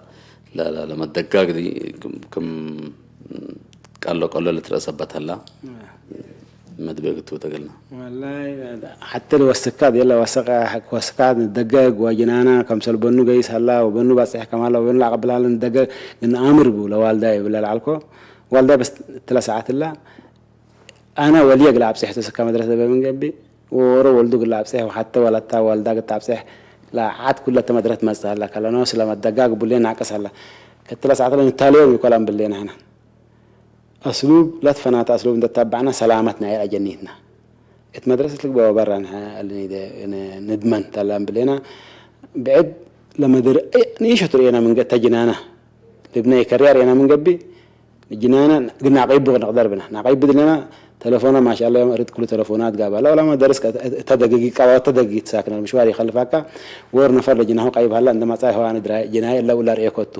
ለ-፣ ለ-፣ ለመደጋግ ዲ ክም፣ ክም ቀሎ ቀሎ ልትረአ ሰበት ሀላ። መድቤ እግል ትውደግልና። ወላይ ሐቴ ለወስካት የለ ወሰቀ ወስካት ንደገግ ወጅናና ከምሰል በኑ ገይስ ሀላ ወበኑ ባጽሕ ከማላ ወበኑ ለአቀብል ሀላ ንደገግ ግን አምር ቡ ለዋልዳይ እብለ ለዐልኮ ዋልዳይ በስ እትለ ሰዓት እላ አነ ወልዬ እግል አብጼሕ ቱ ስከ መድረሰት እበ ምን ገብእ፣ ወወሮ ወልዱ እግል አብጼሕ ወሐቴ ወለተ ወልዳ እግል ተአብጼሕ ለዐድ ኩለተ መድረሰት መጽእ ሀለ። ከለኖስ ለመደጋግ እቡ ህሌነ ናቅስ ሀለ። ከእትለ ሰዓት ለንታለዮም ኢኮን እምብሌነ ሕነ። አስሉብ ለትፈናተ አስሉብ እንዴ ተታበዕነ ሰላመት ናይ አጀኒትነ። እት መድረሰት ልግበእ ወበረ ንሐ እሊ ንድመን ተለ እምብሌነ ብዕድ ለመድር ንኢሸቱ ርኤነ ምን ገ-፣ እተ ጅናነ ልብነ ኢከርያ ርኤነ ምን ገብእ፣ ጅናነ እግል ነአቅይቡ ነቅደር ብነ። ነአቅይብ እድለነ ተለፎነ ማሻአላ ዮም እርድ ክሉ ተለፎናት ጋብእ ሀለ። ወለመ ደርስ እተ ደቂቃ ወእተ ደቂቅ ትሳክነ ምሽዋር ይከልፋካ። ወር ነፈር ለጅናሁ ቀይብ ሀለ እንዴ መጽአ ሀዋ ንድራይ ጅናይ እለ ውላ ርኤኮቱ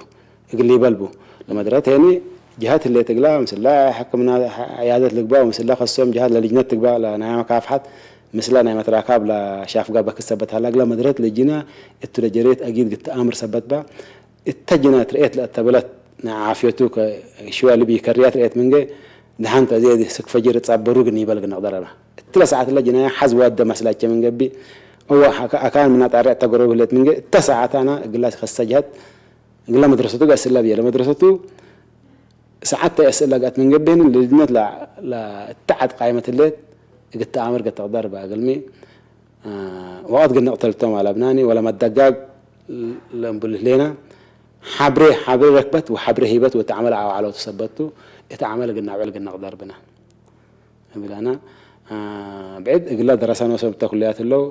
እግል ሊበል ቡ። ለመድረት ሄኒ ጅሀት ህሌት እግላ ምስላ ሕክምና ዕያደት ልግባእ ወምስላ ከሶም ጅሀት ለልጅነት ትግባእ ለናይ መካፍሐት ምስላ ናይ መትራካብ ለሻፍጋ በክት ሰበት ሀለ። እግለ መድረት ለጅና እቱ ለጀሬት አጊድ ግትአምር ሰበት በ። እተ ጅናት ርኤት ለአተበለት ናይ ዓፍየቱ ከ-፣ ሽዋ ልቢ ከርያት ርኤት ምንጌ፣ ደሐንተ አዜ ስክ ፈጅር ጸበሩ ግን ይበል ግን ነቅደር አላ። እትለ ሰዓት እለ ጅናያ ሐዝ ዋደ መስላቼ ምን ገብእ፣ እወ አካ-፣ አካን ምና ጣሪዕ ተገሮብ ህሌት ምንጌ፣ እተ ሰዓት አና እግላ ከሰ ጀሀት፣ እግላ መድረሰቱ ገስላ ብዬ ለመድረሰቱ ሰዓት ተአስእለ ገአት ምን ገብእኒ፣ ለልጅነት ለ-፣ ለ-፣ እተ ዐድ ቃይመት ህሌት፣ እግል ተአምር ገ ተቅደር በ እግልሚ፣ አ፣ ወቅት ግንቅተልቶም አለብናኒ ወለመደጋግ ለእምብል ህሌና፣ ሐብሬ፣ ሐብሬ ረክበት ወሐብሬ ሂበት ወእት ዐመል አውዓሎቱ ሰበት ቱ፣ እት ዐመል እግል ነአውዕል እግል ነቅደር ብነ። እብላና፣ አ፣ ብዕድ እግለ ደረሰ ኖሶም እተ ኩልያት ህለው፣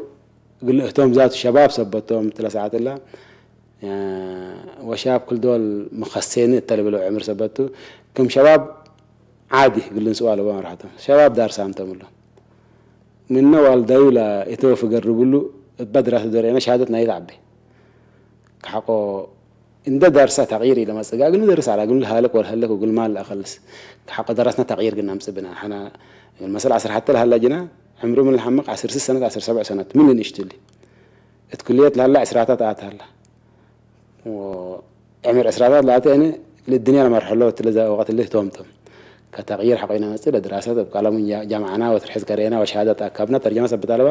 እግል እቶም ዛቱ ሸባብ ሰበት ቶም እትለ ሰዓት እለ፣ ወሻብ ክል ዶል መኸሴኒ እተ ልብለው ዕምር ሰበት ቱ፣ ክም ሸባብ ዓዲ እግል ልንስኡ አለቦ መርሐቶም። ሸባብ ዳርሳም ቶም እሎም። ምነ ዋልዳዩ ለኢተወ ፍገር ልብሉ፣ እበ ድራሰት ዶርኤነ ሸሃደት ናይት ዐቤ። ከሐቆ እንደ ዳርሰ ተቅይር ኢለመጽእ፣ እግል ንደርስ ዐለ፣ እግል ንሃልክ ወልሀልክ ወእግል ማል ለአኸልስ። ከሐቆ ደረስነ ተቅይር ግን ነምጽእ ብነ። ሐነ እግል መሰል ዐስር ሐቴ ለሀለ ጅነ፣ ዕምሩ ምን ለሐምቅ ዐስር ስስ ሰነት፣ ዐስር ሰብዕ ሰነት፣ ምን ንእሽቱ እሊ። እት ክልየት ለሀለ ዕስራታት አት ሀለ። ወዕምር ዕስራታት ለአቴ እኔ ለእድንያ ለመርሐሎ እትለ ወቀት እሊ ቶም ቶም። ከተቅይር ሐቆ ኢነመጽእ ለድራሰት እብ ቀለም ጃ-፣ ጃምዐና ወትርሕዝ ከርኤና ወሸሃደት አካብና ተርጀመ ሰብት አለባ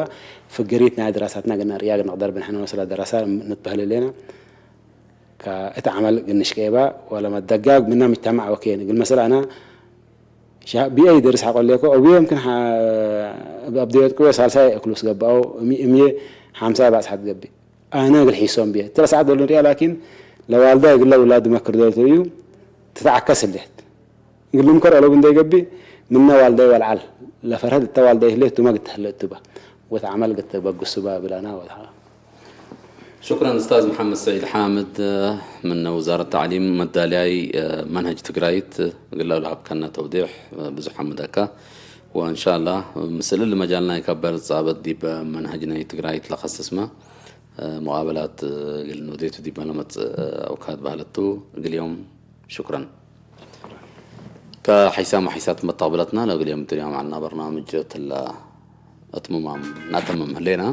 ፍግሪት ናይ ድራሳትና ግና ርእያ ግንቅደር ብንሕነ መስለ ደረሳ ንትበህል እሌና። ከእት ዐመል ግንሽቄባ ወለመደጋግ ምና ምጅተማዕ ወኬን እግል መሰል አና ሻ-፣ ቢአይ ደርስ ሐቆ ሌኮ፣ እብዬ የምክን ሐ-፣ እብ አብደዮት ቅዌ ሳልሳይ እክሉስ ገብአው፣ እሚ-፣ እምዬ ሐምሳይ ባጽሐት ገብእ። አነ እግል ሒሶም ብዬ። እትለ ሰዓት ዶሉ እንዲያ ላኪን፣ ለዋልዳይ እግለ ውላድ መክር ዶል ተብዩ፣ ትትዓከስ ህሌት። እግል ልምከር አለቡ እንዴ ገብእ፣ ምነ ዋልዳይ ወልዓል፣ ለፈርሀት እተ ዋልዳይ ህሌት፣ ቱመ ግድ ተህለ እቱባ፣ ወተዓመል ግድ ተበግሱባ ብላና ወተዓ። ሹክረን ኡስታዝ መሐመድ ሰዒድ ሓምድ፣ ምን ውዛረት ተዕሊም መዳልያይ መንሀጅ ትግራይት፣ እግለ ለሀብከነ ተውዴሕ ብዙሕ ሐምደካ። ወእንሻአላህ ምስል እሊ መጃል ናይ ከበር ጻበት ዲብ መንሀጅ ናይ ትግራይት ለከስስመ ሙቃበላት እግል ንውዴቱ ዲበ ለመጽእ አውካት በህለት ቱ። እግል ዮም ሹክረን። ከሐይሳም ወሐይሳት መተቅብለትና ለእግል ዮም እትርያም ዐልነ በርናምጅ እትለ እትምማም ናተምም ህሌና።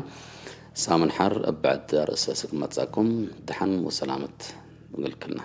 ሳምን ሐር እብ ብዕድ አርእስ እስክ መጽአኩም ደሐን ወሰላመት እግል ክልነ።